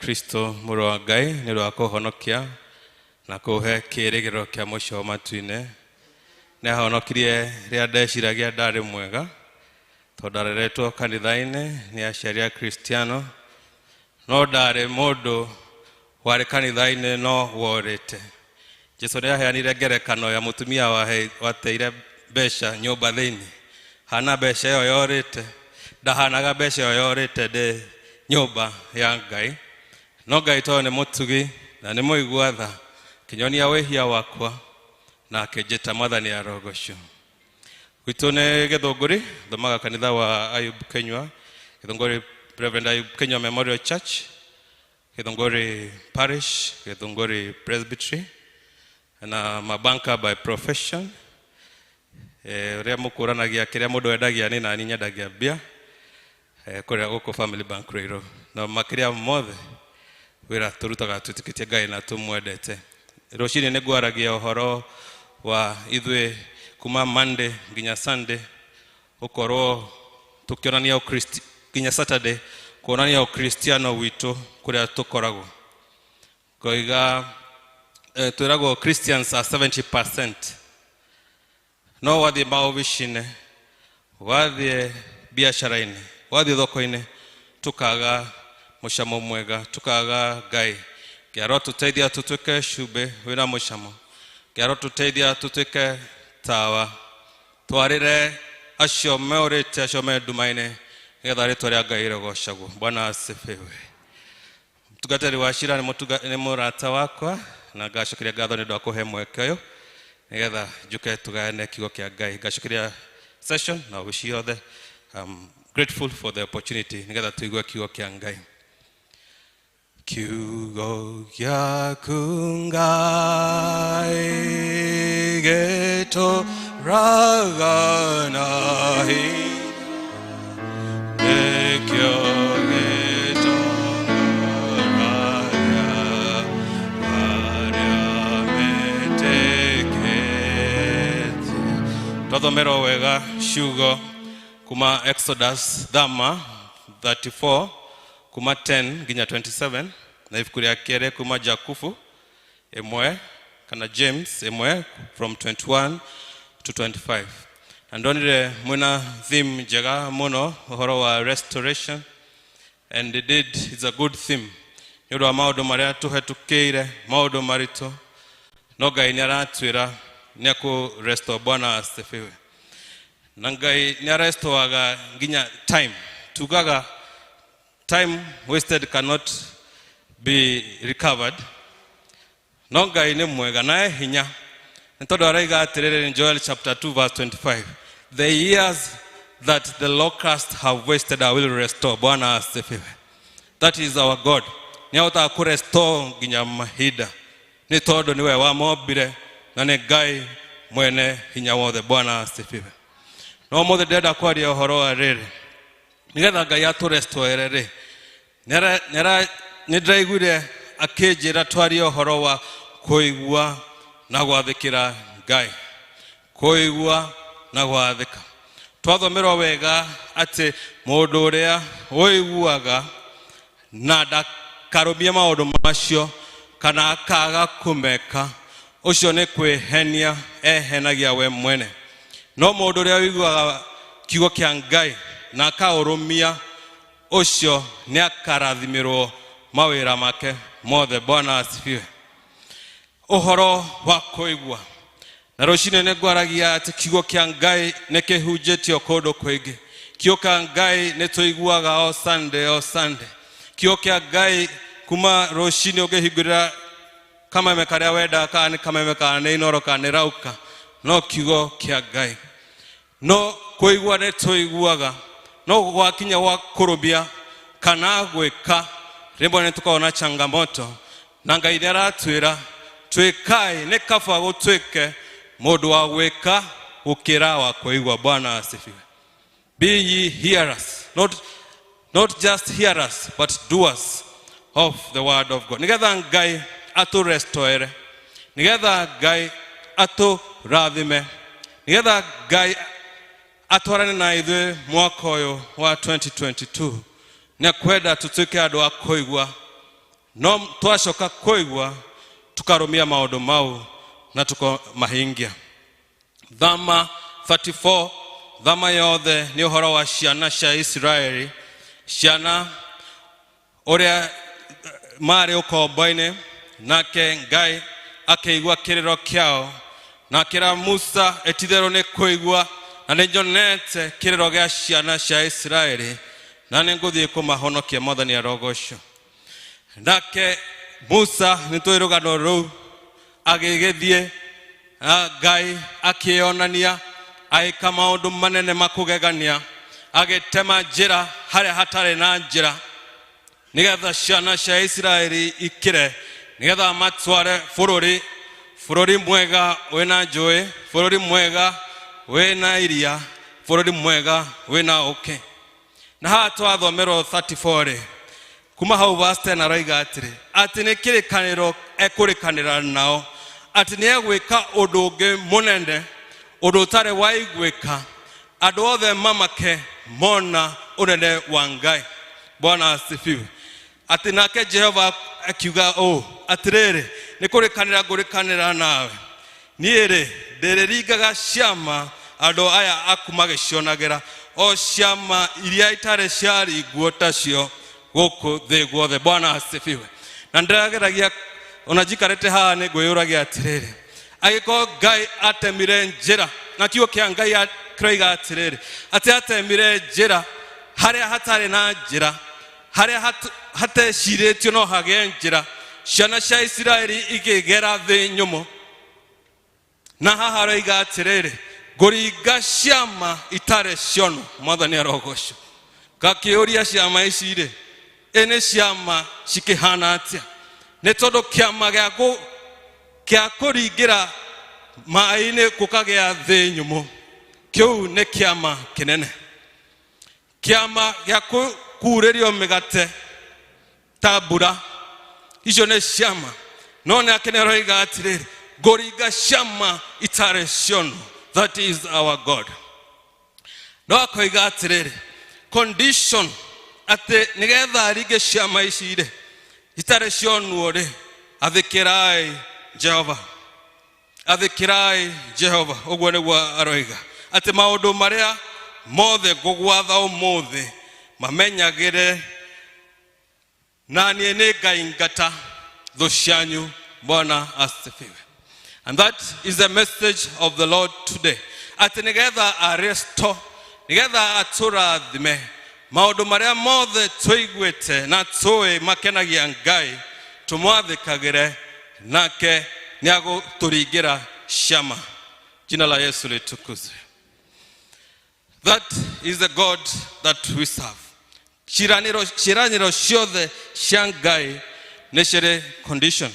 Kristo mũrũ wa Ngai nĩ ũndũ wa kũhonokia na kũhe kĩĩrĩgĩrĩro kĩa mũico wa matu-inĩ. Nĩ ahonokirie rĩrĩa ndeciragia ndarĩ mwega, tondũ ndareretwo kanitha-inĩ nĩ aciari a Kristiano, no ndarĩ mũndũ warĩ kanitha-inĩ no worĩte. Jesu nĩ aheanire ngerekano ya mũtumia wateire mbeca nyũmba thĩinĩ. Hana mbeca ĩyo yorĩte, ndahanaga mbeca ĩyo yorĩte ndĩ nyũmba ya Ngai. No Ngai tondũ nĩ mũtugi na nĩ mũigua tha, akĩnyonia wĩhia wakwa na akĩnjĩta mwathani arogocwo. Gwitũ nĩ Gĩthũngũri, thomaga kanitha wa Ayub Kenywa, Gĩthũngũri Reverend Ayub Kenywa Memorial Church, Gĩthũngũri Parish, Gĩthũngũri Presbytery, na mabanka by profession. Ũrĩa mũkũranagia kĩrĩa mũndũ endagia nĩ nani nyendagia mbia, kũrĩa gũkũ Family Bank Ruiru. Na makĩria mothe wĩra tũrutaga twĩtĩkĩtie Ngai na tũmwendete. Rũcinĩ nĩ ngwaragia ũhoro wa ithuĩ kuma Monday nginya Sunday gũkorwo tũkĩonania ũkristi nginya Saturday kuonania ũkristiano witũ kũrĩa tũkoragwo. Ngoiga twĩragwo Christians are 70%. No wathiĩ maobici-inĩ, wathiĩ biacara-inĩ, wathiĩ thoko-inĩ, tũkaga mũcamo mwega, tũkaga Ngai. Ngai arotũteithia tũtuĩke cumbĩ wĩna mũcamo. Ngai arotũteithia tũtuĩke tawa. Twarĩre acio meũrĩte, acio me nduma-inĩ, nĩgetha rĩtwa rĩa Ngai rĩgocagwo. Bwana asifiwe. Mũtungatĩri wa cira nĩ mũrata wakwa, na ngacokeria ngatho nĩ ũndũ wa kũhe mweke ũyũ nĩgetha njũke tũgayane kiugo kĩa Ngai. Ngacokeria session na obici yothe. I'm grateful for the opportunity nĩgetha tũigue kiugo kĩa Ngai. Kiugo gĩaku Ngai gĩtũũraga na hinya, nĩkĩo gĩtongoragia arĩa metĩkĩtie. Twathomerwo wega ciugo kuma Exodus thama 34 kuma 10 nginya 27, na ibuku rĩa kerĩ kuma Jakubu 1 kana James 1 from 21 to 25. Na ndonire mwĩna theme njega mũno, ũhoro wa restoration, and indeed it's a good theme nĩ ũndũ wa maũndũ marĩa tũhetũkĩire, maũndũ maritũ, no Ngai nĩ aratwĩra nĩ akũ restore. Bwana asifiwe. Na Ngai nĩ arestoaga nginya time. Tugaga time wasted cannot be recovered, no Ngai nĩ mwega na e hinya, nĩ tondũ araiga atĩrĩrĩ in Joel chapter 2 verse 25, "The years that the locust have wasted, I will restore." Bwana asifiwe. That is our God. Nĩ ahotaga kũrestore nginya mahinda, nĩ tondũ nĩwe wamombire na nĩ Ngai mwene hinya wothe. Bwana asifiwe. No ũmũthĩ ndĩrenda kwaria ũhoro wa rĩrĩ, nĩgetha Ngai atũrestoere rĩ, nĩ ndĩraiguire akĩnjĩra twarie ũhoro wa kũigua na gwathĩkĩra Ngai, kũigua na gwathĩka. Twathomerwo wega atĩ mũndũ ũrĩa ũiguaga na ndakarũmie maũndũ macio kana akaga kũmeka, ũcio nĩ kwĩhenia ehenagia we mwene. No mũndũ ũrĩa ũiguaga kiugo kĩa Ngai na akaũrũmia, ũcio nĩ akarathimĩrwo mawĩra make mothe. Bwana asifiwe. Ũhoro wa kũigua, na rũcinĩ nĩ ngwaragia atĩ kiugo kĩa Ngai nĩ kĩhunjĩtio kũndũ kũingĩ. Kiugo kĩa Ngai nĩ tũiguaga o Sunday, o Sunday. Kiugo kĩa Ngai kuma rũcinĩ ũngĩhingũrĩra kameme karĩa wendaga, kana nĩ kameme, kana nĩ Inoro, kana nĩ Rauka, no kiugo kĩa Ngai. No kũigua nĩ tũiguaga, no gwakinya gwa kũrũmia kana gwĩka, rĩmwe nĩ tũkoragwo na changamoto. Na Ngai nĩ aratwĩra twĩkai, nĩ kaba gũtuĩke mũndũ wa gwĩka gũkĩra wa kũigua. Bwana asifiwe. Be ye hearers, not just hearers but doers of the word of God. Nĩgetha Ngai atũrestoere, nĩgetha Ngai atũrathime, nĩgetha Ngai atwarane na ithuĩ mwaka ũyũ wa 2022, nĩ kwenda tũtuĩke andũ a kũigua, no twacoka kũigua tukarũmia maũndũ mau na tukomahingia. Thama 34, thama yothe nĩ ũhoro wa ciana cia Isiraeli, ciana ũrĩa marĩ ũkombo-inĩ, nake Ngai akĩigua kĩrĩro kĩao na akĩra Musa, "Ĩtitherũ nĩ kũigua na nĩ nyonete kĩrĩro gĩa ciana cia Isiraeli, na nĩ ngũthiĩ kũmahonokia." Mwathani arogocwo. Nake Musa, nĩ tũĩ rũgano rũu, agĩgĩthiĩ, Ngai akĩonania, agĩka maũndũ manene makũgegania, agĩtema njĩra harĩa hatarĩ na njĩra, nĩgetha ciana cia Isiraeli ikĩre, nĩgetha matware bũrũri, bũrũri mwega wĩna njũĩ, bũrũri mwega wĩna iria, bũrũri mwega wĩna ũkĩ. Na haha twathomerwo 34 rĩ, kuma hau verse 10 aroiga atĩrĩ, atĩ nĩ kĩrĩkanĩro ekũrĩkanĩra nao, atĩ nĩ egwĩka ũndũ ũngĩ mũnene, ũndũ ũtarĩ waiguĩka, andũ othe mamake mona ũnene wa Ngai. Bwana asifiwe. Atĩ nake Jehova akiuga ũũ, "Atĩrĩrĩ, nĩ kũrĩkanĩra ngũrĩkanĩra nawe. Niĩ rĩ, ndĩrĩringaga ciama andũ aya aku magĩcionagĩra, o ciama iria itarĩ ciaringwo tacio gũkũ thĩ guothe." Bwana asifiwe. Na ndĩrageragia ona njikarĩte haha, nĩ ngwĩyũragia atĩrĩrĩ, angĩkorwo Ngai atemire njĩra, na kiugo kĩa Ngai kĩroiga atĩrĩrĩ, atĩ atemire njĩra harĩa hatarĩ na njĩra, harĩa hatecirĩtio no hagĩe njĩra, ciana cia Isiraeli ikĩgera thĩ nyũmũ. Na haha aroiga atĩrĩrĩ, "Ngũringa ciama itarĩ cionwo." Mwathani arogocwo. Ngakĩũria, ciama ici rĩ, Ĩ nĩ ciama cikĩhana atĩa? Nĩ tondũ kĩama gĩa kũ- kĩa kũringĩra maĩ-inĩ gũkagĩa thĩ nyũmũ, kĩu nĩ kĩama kĩnene. Kĩama gĩa kũkurĩrio mĩgate ta mbura, icio nĩ ciama. No nĩ ake nĩ aroiga atĩrĩrĩ, ngũringa ciama itarĩ cionwo. That is our God. No akoiga atĩrĩrĩ, condition atĩ nĩgetha aringe ciama ici rĩ itarĩ cionwo rĩ, athĩkĩrai Jehova, athĩkĩrai Jehova. Ũguo nĩguo aroiga, atĩ maũndũ marĩa mothe ngũgwatha ũmũthĩ mamenyagĩre, na niĩ nĩ ngaingata thũ cianyu. Bwana asifiwe. And that is the message of the Lord today, atĩ nĩgetha aresto, nĩgetha atũrathime, maũndũ marĩa mothe tũiguĩte na tũĩ makenagia Ngai tũmwathĩkagĩre, nake nĩ agũtũringĩra ciama. Jina la Yesu litukuzwe. That is the God that we serve. Ciĩranĩro, ciĩranĩro ciothe cia Ngai nĩ cirĩ condition.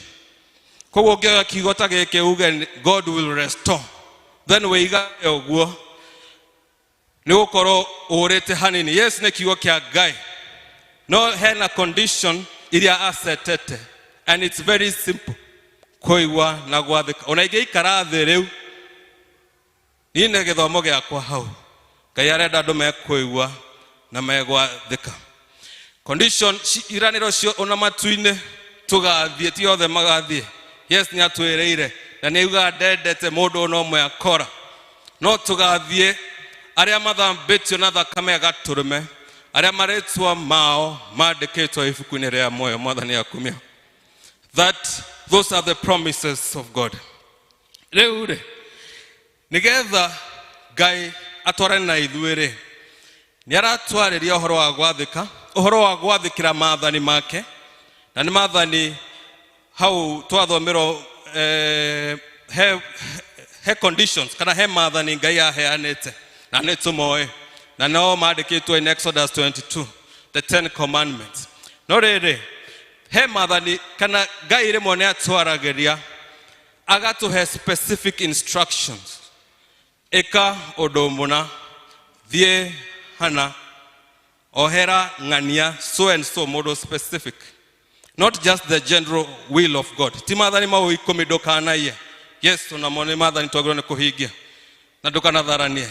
Koguo ũngĩoya kiugo ta gĩkĩ uge God will restore, then wĩigage ũguo, nĩ gũkorwo ũrĩte hanini. Yes, nĩ kiugo kĩa Ngai, no hena condition iria acetete, and it's very simple: kũigua na gwathĩka. Ona ingĩikara thĩ rĩu niĩ nĩ gĩthomo gĩakwa hau, Ngai arenda andũ mekũigua na megwathĩka. Condition iranĩro cio, ona matu-inĩ tũgathiĩ, ti othe magathiĩ. Yes, nĩ atwĩrĩire na nĩ augaga ndendete mũndũ ona ũmwe akora, no tũgathiĩ arĩa mathambĩtio na thakame ya Gatũrũme, arĩa marĩtwa mao mandĩkĩtwo ibuku-inĩ rĩa muoyo. Mwathani akumio. That those are the promises of God. Rĩu rĩ, nĩgetha Ngai atwarane na ithuĩ rĩ, nĩ aratwarĩria ũhoro wa gwathĩka, ũhoro wa gwathĩkĩra maathani make. Na nĩ maathani hau twathomerwo, he conditions kana he maathani Ngai aheanĩte, na nĩ tũmoĩ, na no mandĩkĩtwo in Exodus 22, the 10 Commandments. No rĩrĩ, he maathani kana Ngai rĩmwe nĩ atwaragĩria agatũhe specific instructions: ĩka ũndũ mũna, thiĩ hana, ohera ng'ania, so and so, mũndũ specific, not just the general will of God. Ti maathani mau 10, ndũkanaiye. Yes, onamo nĩ maathani twagĩrĩirwo nĩ kũhingia, na ndũkanatharanie.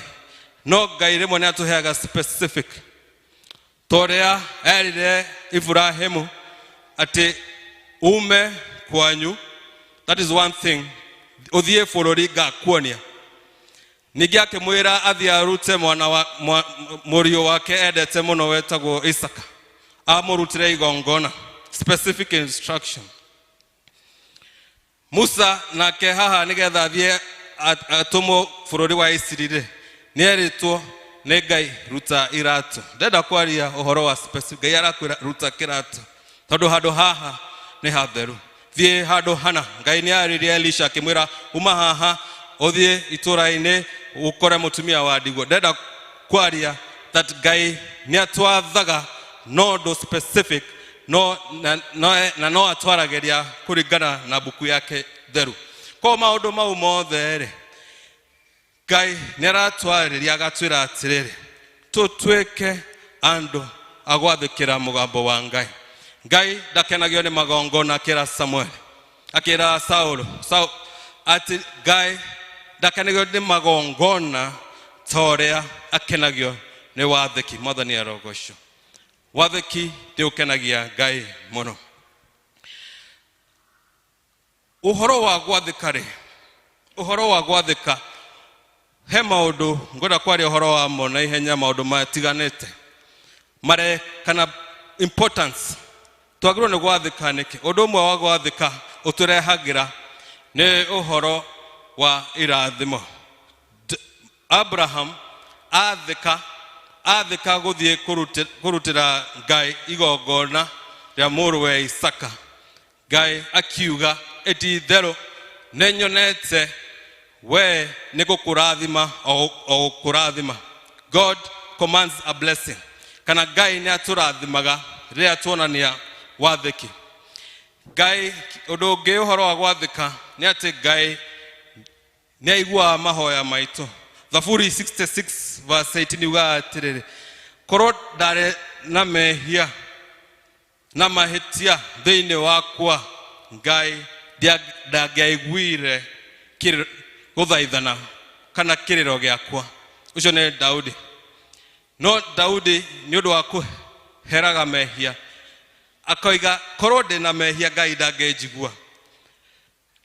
No Ngai rĩmwe nĩ atũheaga specific, ta ũrĩa erire Iburahĩmu atĩ ume kwanyu, that is one thing, ũthiĩ bũrũri ngakuonia. Ningĩ akĩmwĩra athiĩ arute mwana wa mũriũ wake endete mũno wetagwo Isaka, amũrutĩre igongona. Specific instruction. Musa nake haha, nĩgetha athiĩ atũmwo bũrũri wa Isiri rĩ, nĩ erĩtwo nĩ Ngai, ruta iratũ. Ndenda kwaria ũhoro wa specific. Ngai arakwĩra, ruta kĩratũ tondũ handũ haha nĩ hatheru, thiĩ handũ hana. Ngai nĩ arĩrie Elisha akĩmwĩra, uma haha ũthiĩ itũra-inĩ ũkore mũtumia wa ndigwa. Ndenda kwaria that Ngai nĩ atwathaga no ũndũ specific, no na no atwaragĩria kũringana na mbuku yake theru. Koguo maũndũ mau mothe rĩ, Ngai nĩ aratwarĩria agatwĩra atĩrĩrĩ, tũtuĩke andũ agwathĩkĩra mũgambo wa Ngai. Ngai ndakenagio nĩ magongona. Akĩra Samuel, akĩra Saulu atĩ Ngai ndakenagio nĩ magongona ta ũrĩa akenagio nĩ wathĩki. Mwathani arogocwo. Wathĩki nĩ ũkenagia Ngai mũno. Ũhoro wa gwathĩka rĩ, ũhoro wa gwathĩka, he maũndũ ngwenda kwaria ũhoro wamo na ihenya, maũndũ matiganĩte mare kana importance twagĩrĩirwo nĩ gwathĩka nĩkĩ. Ũndũ ũmwe wa gwathĩka ũtũrehagĩra nĩ ũhoro wa irathimo. Abraham athĩka gũthiĩ kũrutĩra Ngai igongona rĩa mũrũwe Isaka, Ngai akiuga, ĩti itherũ nĩ nyonete we nĩ gũkũrathima o gũkũrathima. God commands a blessing, kana Ngai nĩ atũrathimaga. Rĩrĩa tuonania wathĩki Ngai, ũndũ ũngĩ ũhoro wa gwathĩka nĩ atĩ Ngai nĩ aiguaga mahoya maitũ. Thaburi 66 verse 18 yugaga atĩrĩrĩ, korwo ndarĩ na mehia na mahĩtia thĩinĩ wakwa, Ngai ndangĩaiguire gũthaithana kana kĩrĩro gĩakwa. Ũcio nĩ Daudi. No Daudi nĩ ũndũ wa kũheraga mehia akoiga, korwo ndĩ na mehia Ngai ndangĩnjigua.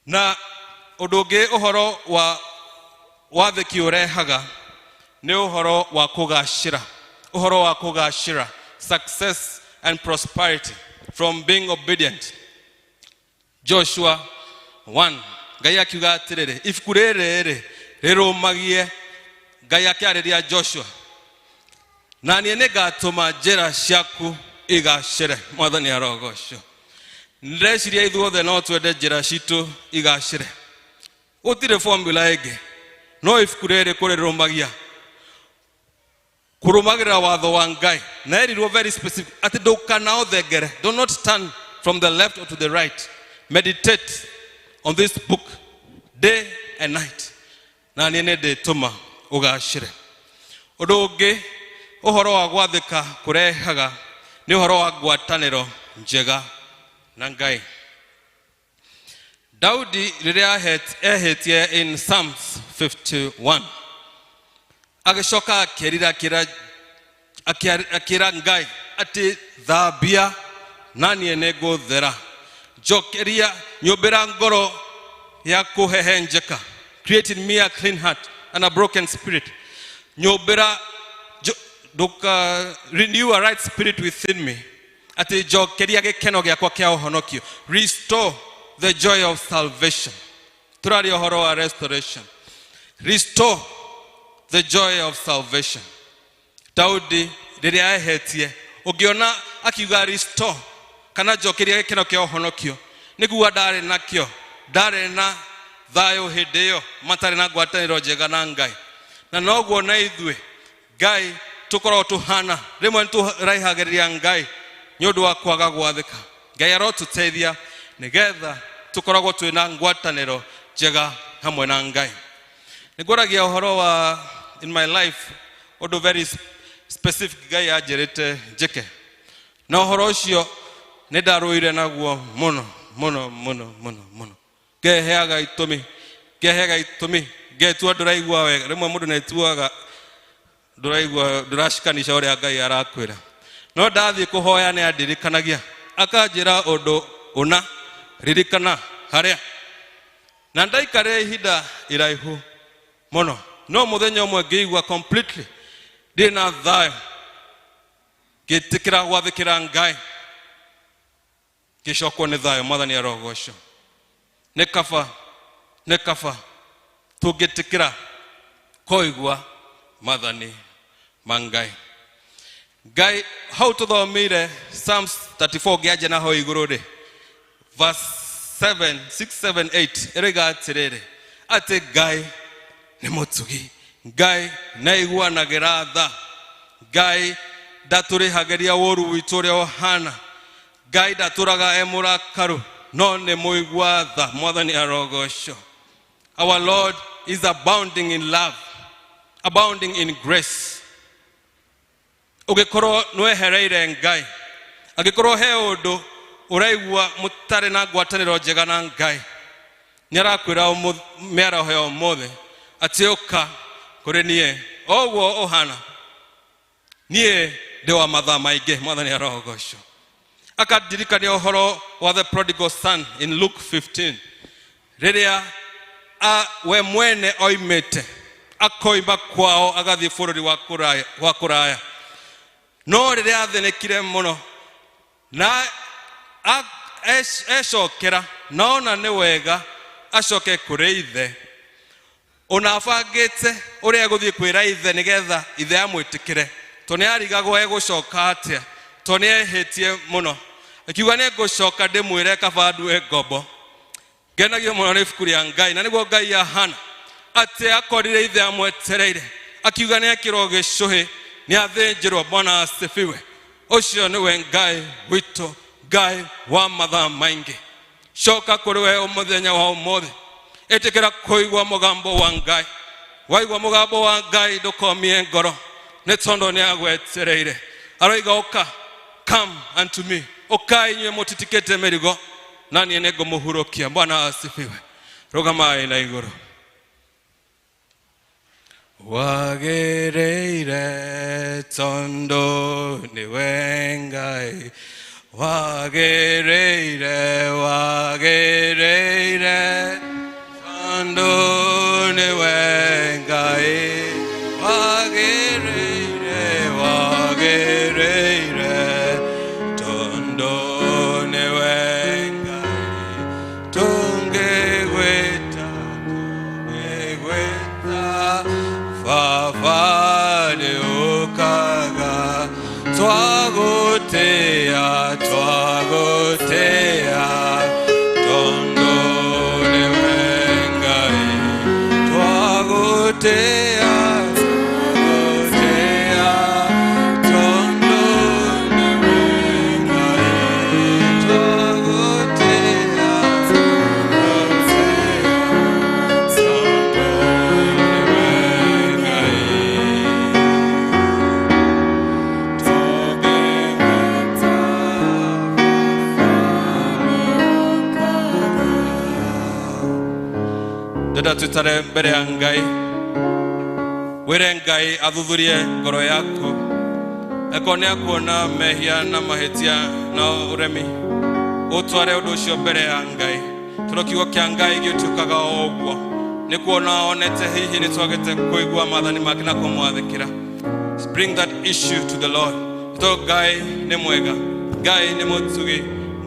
Na ũndũ ũngĩ ũhoro wa wathĩki ũrehaga nĩ ũhoro wa kũgacĩra, ũhoro wa kũgacĩra, success and prosperity from being obedient. Joshua 1, Ngai akiuga atĩrĩrĩ, ibuku rĩrĩ rĩ rĩrũmagie. Ngai akĩarĩria Joshua, na niĩ nĩngatũma njĩra ciaku igacĩre. Mwathani arogocwo. Ndĩreciria ithuothe no twende njĩra citũ igacĩre. Gũtirĩ formula ĩngĩ no ibuku rĩrĩ kũrĩrũmagia, kũrũmagĩrĩra watho wa Ngai. Na erirwo very specific atĩ ndũkanaũthengere, do not turn from the left or to the right, meditate on this book day and night, na niĩ nĩ ndĩtũma ũgacĩre. Ũndũ ũngĩ ũhoro wa gwathĩka kũrehaga nĩ ũhoro wa ngwatanĩro njega na Ngai. Daudi rĩrĩa ehĩtie in Psalms 51, agĩcoka akĩrira, akĩra Ngai atĩ thambia na niĩ nĩngũthera, njokeria, nyũmbĩra ngoro ya kũhehenjeka, create in me a clean heart and a broken spirit, nyũmbĩra ndũka, renew a right spirit within me, atĩ njokeria gĩkeno gĩakwa kĩa ũhonokio, restore the joy of salvation. Tũraria ũhoro wa restoration, restore the joy of salvation. Daudi rĩrĩa ehetie, ũngĩona akiuga restore kana njokeria gĩkeno kĩa ũhonokio, nĩguo ndarĩ nakĩo, ndarĩ na thayũ hĩndĩ ĩyo, matarĩ na ngwatanĩro njega na Ngai. Na noguo na ithuĩ Ngai tũkoragwo tũhana, rĩmwe nĩ tũraihagĩrĩria Ngai nĩ ũndũ wa kwaga gwathĩka. Ngai arotũteithia nĩgetha tũkoragwo twĩna ngwatanĩro njega hamwe na Ngai. Nĩ ngwaragia ũhoro wa in my life ũndũ very specific Ngai anjĩrĩte njĩke, na ũhoro ũcio nĩ ndarũire naguo mũno mũno mũno mũno mũno, ngeheaga itũmi, ngeheaga itũmi, ngetua ndũraigua wega. Rĩmwe mũndũ nĩtuaga ndũraigua, ndũracikanica ũrĩa Ngai arakwĩra. No ndathiĩ kũhoya nĩ andirikanagia, akanjĩra ũndũ ũna, ririkana harĩa na ndaikarire ihinda iraihu mũno. No mũthenya ũmwe ngĩigua completely ndirĩ na thayũ, ngĩtĩkĩra gwathĩkĩra Ngai, ngĩcokwo nĩ thayũ. Mwathani arogocwo. Nĩ kaba, nĩ kaba tũngĩtĩkĩra kũigua mathani ma Ngai. Ngai hau tũthomire Psalms 34, ngĩanjia na hau igũrũ rĩ, verse 7 6 7 8 ĩroiga atĩrĩrĩ, atĩ Ngai nĩ mũtugi, Ngai nĩ aiguanagĩra tha, Ngai ndatũrĩhagĩria ũũru witũ ũrĩa ũhana, Ngai ndatũraga e mũrakaru, no nĩ mũigua tha. Mwathani arogocwo. Our Lord is abounding in love, abounding in grace. Ũngĩkorwo nĩwehereire Ngai, angĩkorwo he ũndũ ũraigua mũtarĩ na ngwatanĩro njega na Ngai, nĩ arakwĩra mĩaraho ya ũmũthĩ atĩ ũka kũrĩ niĩ o ũguo ũhana, niĩ ndĩ wa mathaa maingĩ. Mwathani arogocwo. Akandirikania ũhoro wa the prodigal son in Luke 15, rĩrĩa we mwene oimĩte, akoima kwao agathiĩ bũrũri wa kũraya, wa kũraya. No rĩrĩa athĩnĩkire mũno na ecokera, naona nĩ wega acoke kũrĩ ithe, ona abangĩte ũrĩa egũthiĩ kwĩra ithe nĩgetha ithe amwĩtĩkĩre, to nĩ arigagwo egũcoka atĩa, to nĩ ehĩtie mũno. Akiuga nĩ ngũcoka ndĩmwĩre kaba ndue ngombo. Ngenagio mũno nĩ ibuku rĩa Ngai, na nĩguo Ngai ahana atĩ akorire ithe amwetereire, akiuga nĩ ekĩrwo gĩcũhĩ, nĩ athĩnjĩrwo. Bwana asifiwe. Ũcio nĩwe Ngai witũ, Ngai wa mathaa maingĩ. Coka kũrĩ we mũthenya wa ũmũthĩ, ĩtĩkĩra kũigua mũgambo wa Ngai. Waigua mũgambo wa Ngai ndũkomie ngoro, nĩ tondũ nĩ agwetereire. Aroiga ũka, come unto me, ũkai inyuĩ mũtitikĩte mĩrigo, na niĩ nĩngũmũhurũkia. Bwana asifiwe. Rũgamai na igũrũ. Wagĩrĩire tondũ nĩwe Ngai, wagĩrĩire, wagĩrĩire tondũ nĩwe Ngai, wagĩrĩire, wagĩrĩire tondũ nĩwe Ngai. Tũngĩgwĩta, tũngĩgwĩta Baba nĩũkaga, twagũtĩa, twagũtĩa tondũ nĩwe Ngai, twagũtĩa, twagũtĩa tondũ nĩwe Ngai, twagũtĩa, twagũtĩa tondũ nĩwe Ngai. Ndĩrenda twĩtare mbere ya Ngai, wĩre Ngai athuthurie ngoro yaku. Eko nĩ akuona mehia na mahĩtia na ũremi, ũtware ũndũ ũcio mbere ya Ngai, tondũ kiugo kĩa Ngai gĩtuĩkaga o ũguo. Nĩ kuona onete hihi nĩ twagĩte kũigua maathani make na kũmwathĩkĩra. Bring that issue to the Lord. Tondũ Ngai nĩ mwega, Ngai nĩ mũtugi,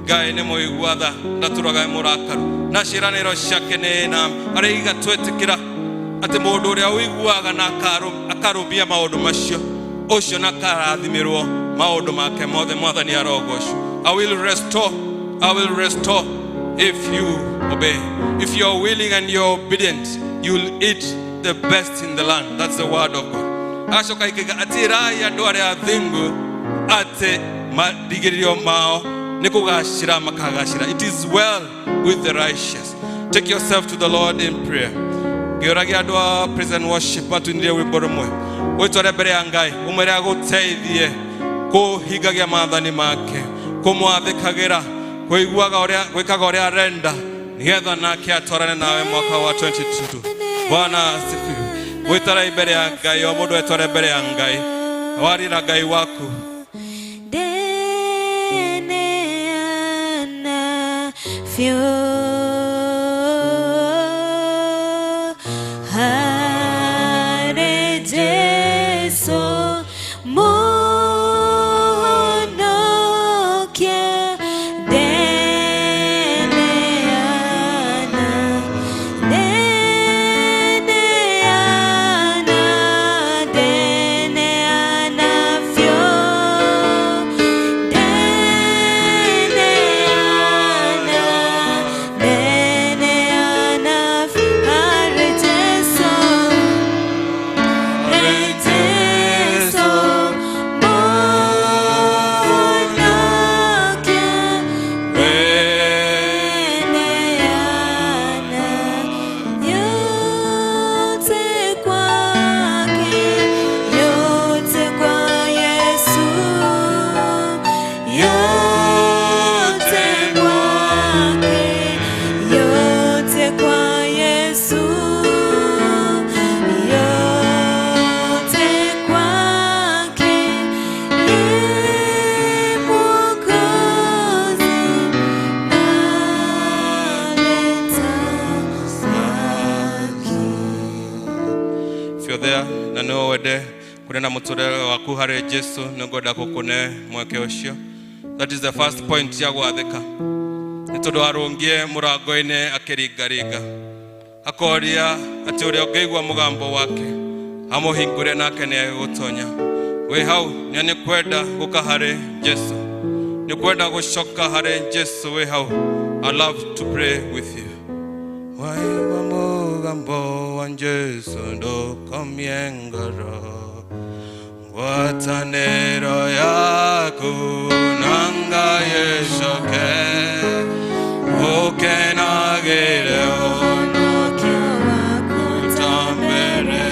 Ngai nĩ mũigua tha, ndatũraga mũrakaru, na ciĩranĩro ciake nĩ na arĩiga twetĩkĩra atĩ mũndũ ũrĩa ũiguaga na akarũmia maũndũ macio, ũcio na akarathimĩrwo maũndũ make mothe. Mwathani arogocwo. I will restore, I will restore if you obey. If you are willing and you are obedient, you will eat the best in the land. That's the word of God. Agacoka ikiga atĩrai andũ arĩa athingu atĩ marigĩrĩrio mao nĩ kũgacĩra makagacĩra. It is well with the righteous. Take yourself to the Lord in prayer. Ngĩũragia andũ a praise and worship matuinirie rwĩmbo rũmwe, wĩtware mbere ya Ngai, ũmwĩre agũteithie kũhingagia maathani make, kũmwathĩkagĩra, kũiguaga ũrĩa, gwĩkaga ũrĩa arenda, nĩgetha nake atwarane nawe mwaka wa 22. Bwana asifiwe. Wĩtware mbere ya Ngai, o mũndũ etware mbere ya Ngai, warie na Ngai waku. Deneana fio hare Jesu muhonokia. Deneana, deneana, deneana fio, deneana, deneana hare Jesu, hare Jesu muhonokia. Deneana yote kwake, yote kwa Yesu, yote kwake, yote kwa Yesu, yote kwake, ye Mwokozi naleta haki. If you're there na no wende kũnena mũtũrĩre waku harĩ Jesu, nĩngwenda gũkũne mweke ũcio. That is the first point ya gwathĩka. Nĩ tondũ arũngie mũrango-inĩ akĩringaringa, akoria atĩ ũrĩa ũngĩigua mũgambo wake amũhingũre, nake nĩ egũtonya. Wĩ hau nĩ nĩ kwenda gũka harĩ Jesu, nĩ kwenda gũcoka harĩ Jesu. Wĩ hau, I love to pray with you. Waigua mũgambo wa Jesu ndũkomie ngoro. Ngwatanĩro yaku na Ngai ĩcoke, ũkenagĩre ũhonokio waku ta mbere.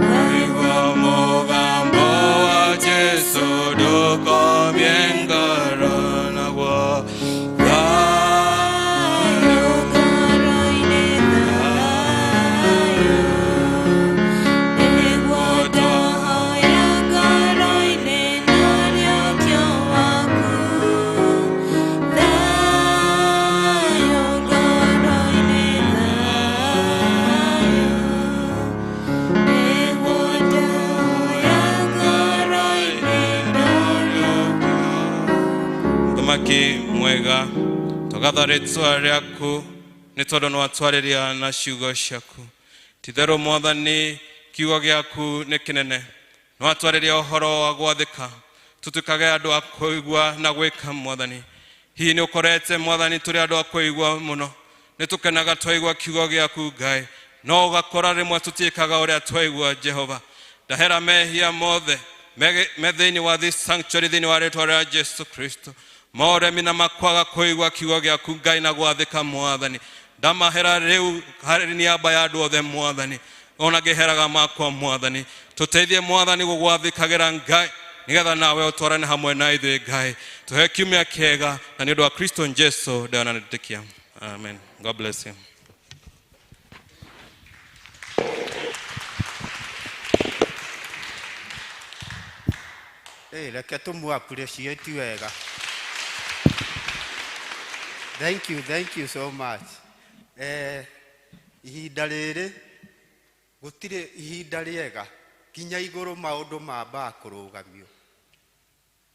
Waigua mũgambo wa Jesũ ndũkomie ngoro naguo thayũ ngoro-inĩ thayũ nĩguo ndohoya ngoro-inĩ na ũriũkio waku thayũ ngoro-inĩ thayũ nĩguo ndohoya ngoro-inĩ na ũriũkio. Mũthamaki mwega, tũgatha rĩtwa rĩaku nĩ tondũ nĩ watwarĩria na ciugo ciaku. Ti-itherũ Mwathani, kiugo gĩaku nĩ kĩnene. Nĩ watwarĩria ũhoro wa gwathĩka, tũtuĩkage andũ a kũigua na gwĩka Mwathani. Hihi nĩ ũkorete Mwathani tũrĩ andũ a kũigua mũno, nĩ tũkenaga twaigua kiugo gĩaku Ngai, no ũgakora rĩmwe tũtiĩkaga ũrĩa twaigua Jehova. Ndahera mehia mothe me thĩinĩ wa this sanctuary thĩinĩ wa rĩtwa rĩa Jesu Kristo, moremi na makwaga kũigua kiugo gĩaku Ngai na gwathĩka Mwathani. Ndamahera rĩu harĩ niaba ya andũ othe Mwathani, ona ngĩheraga makwa Mwathani. Tũteithie Mwathani gũgwathĩkagĩra Ngai, nĩgetha nawe ũtwarane hamwe na ithuĩ Ngai. Tũhe kiumia kĩega na nĩ ũndũ wa Kristo Jesu ndĩananĩtĩkia. Amen. God bless you. Hey, reke tũmũ appreciate wega. Thank you so much. Ihinda rĩrĩ gũtirĩ ihinda rĩega nginya igũrũ maũndũ mambaga kũrũgamio.